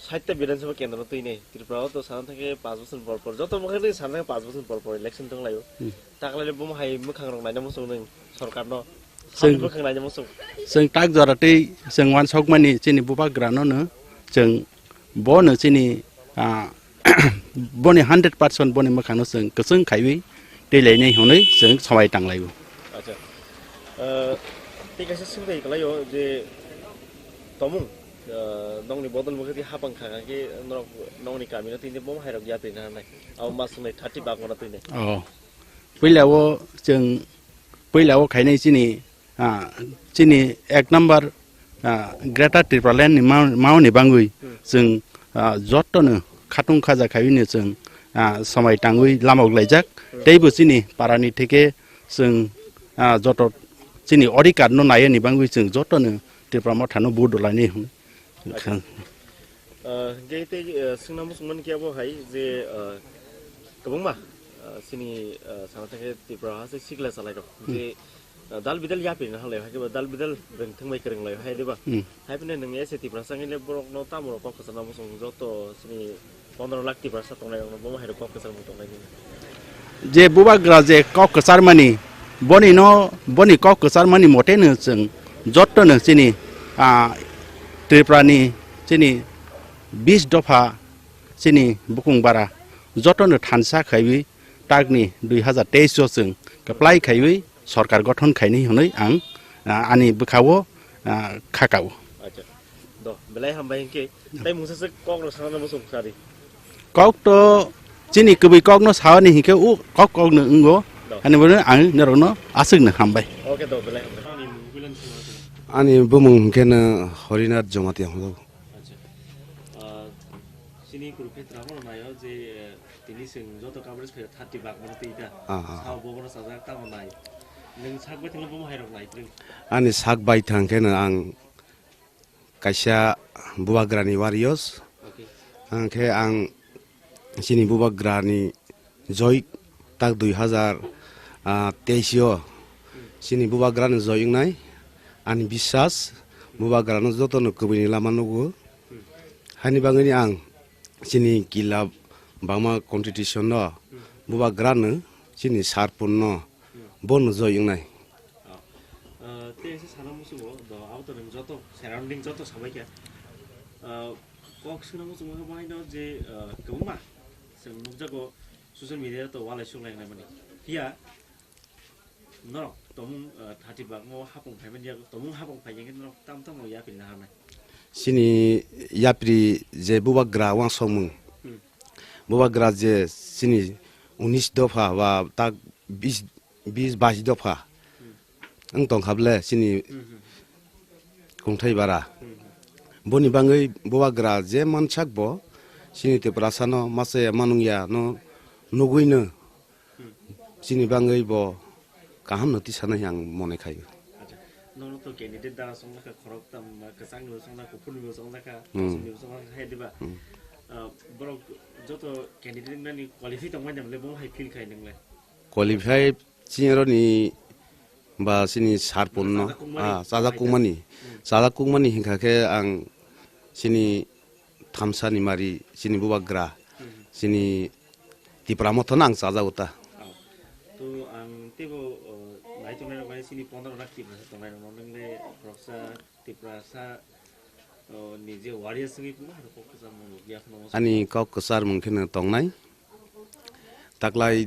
Sahitya Bidhan Sabha Kendro twi nei. Tripura o to sana thangkhe panch bochor por por. Joto mwkhang twi sana thangkhe panch bochor por por election tong laio. Hmm. Taklai le bomo hai mwkhang rok naina muchung nung sorkar no. Chwng, Sami mwkhang naina muchung. Chwng tak jora twi chwng wansok mani chini bubagra no no chwng bo no chini, ah, boni hundred percent boni mwkhang no chwng kwchwng khaiwi twi lainai hwnwi chwng swmai tang laio. Acha. Ah, tei kaisa swngbai kwlaio je tomung, ah, nokni bodol mwkhwtwi hapang kha khe norok nokni kamino tini bo hairok yapri na nai. Abo ma swngnai thirty bak mano twi nai. Oh. Puila o chwng, puila o khainai chini, ah, chini ek number, ah, Greater Tipraland ni ma-, mao ni bangwi Hmm. chwng, ah, joto no khatung khaja khaiwi no chwng, ah, swmai tangwi lamok laijak. Hmm. Teibo chini para ni theke chwng, ah, joto chini odhikar no naiya ni bangwi chwng joto no Tipra Motha no vote rwlainai hwn. Acha. Ah, hingke tei, ah, swngna muchungmani khe abo hai je, ah, kwbangma, ah, chini, ah, sana thangkhe Tripura ha se sikla chalairok Hmm. je, ah, dal bidal yapri na halai, hai khe ba dal bidal rwng thwngbai kwrwng lai hai, diba? Hmm. Hai phano nwng ese Tiprasa wngwi le borokno tamo rok kok kwchangna muchung joto chini pondro lakh Tiprasa tongnai rokno bomo hai rok kok kwchangma tongnai nini. Je bubagra je kok kwcharmani, boni no, boni kok kwcharmani mote no chwng joto no chini, ah, Tripura ni chini bis dopha chini bukung bara joto no thansa khaiwi takni dui hazar teis o chwng kwplai khaiwi sorkar gothon khainai hwnwi ang, ah, ani bwkha o, ah, kha kao. Acha. Do, belai hambai hingke. Tai mungsa se kok rok sana muchung sadi. Kok to chini kwbwi kok no saoni hingke u kok kok no wngo. Do. Ani bono ang norok no aswk no hambai. Oke, do, belai hambai. Ani bumung hingke no Horinath Jomatia hwnjago. Acha. Ah, chini Kurukshetra mo nayo je, eh, tini chwng joto coverage khayo thirty bak mano twi ta. Ah, ah. Sao bobono sajak tamo nai. Nwng sak bai thangno bomo hai rok nai pring. Ani sak bai thang khe no ang kaisa bubagrani warriors. Okay. Ang khe ang chini bubagrani joi tak dui hazar teis o chini bubagrani joi wngnai. Ani biswas bubagrano jotono kwbwini lama nugo. Haini bagwini ang chini kila bangma competition no bubagrano chini sarpun no bono joi wngnai. Ah, tei se sana musugo do auto reng joto surrounding joto sabai khe. Ah, kok suna musugo khe bahai no je, ah, kwbangma chwng nukjago social media to walai suklai nai mani. Phiya norok tomung, ah, thati bagmo hapung phai mani yago tomung hapung phai khe norok tam tam ya pil na hanai. Chini yapri je bubagra wangsokmung. Hmm. Bubagra je chini unis dopha ba tak bis, bis bais dopha. Hmm. Wng tongkha ble chini Hmm, hmm. kungthai bara. Hmm, hmm. Boni bangwi bubagra je mansak bo chini Tiprasa no masa ya manung ya no nugwi no Hmm. Chini bangwi bo kaham no tisanai ang mone khaio. Acha, nono to candidate dara songjakha khorok tam, kwchang ni bo songjakha, kuphur ni bo songjakha, Hmm. kosom ni bo songjakha, hai diba? Hmm. Ah, borok joto candidate nani qualify tongmani namle bo hai feel khai nangle. Qualify chini roni ba chini sarpun no, Chajak kukmani. Ah, chajak kukmani. Hmm. Chajak kukmani hinkha khe ang chini thamsa ni mari, chini bubagra, Hmm. chini Tipra Motha no ang chajago ta. Oh. To ang teibo, oh, nai tongnai rok bai chini pondro lakh Tiprasa tongnai rok no nwngle khoroksa Tiprasa, oh, ni je warriors wngwi pungma rok kok kwchar mung ya phano. Ani kok kwchar mung khe no tongnai. Taklai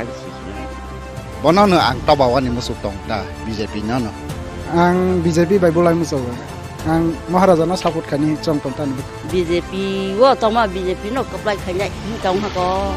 Bangsi. Bono no ang toba wani musuk tong ta B J P no no. Ang B J P bai bulai musugo. Ang Maharaja no support khani chong tong ta no. B J P o tongma B J P no kaplai khainai tong hako.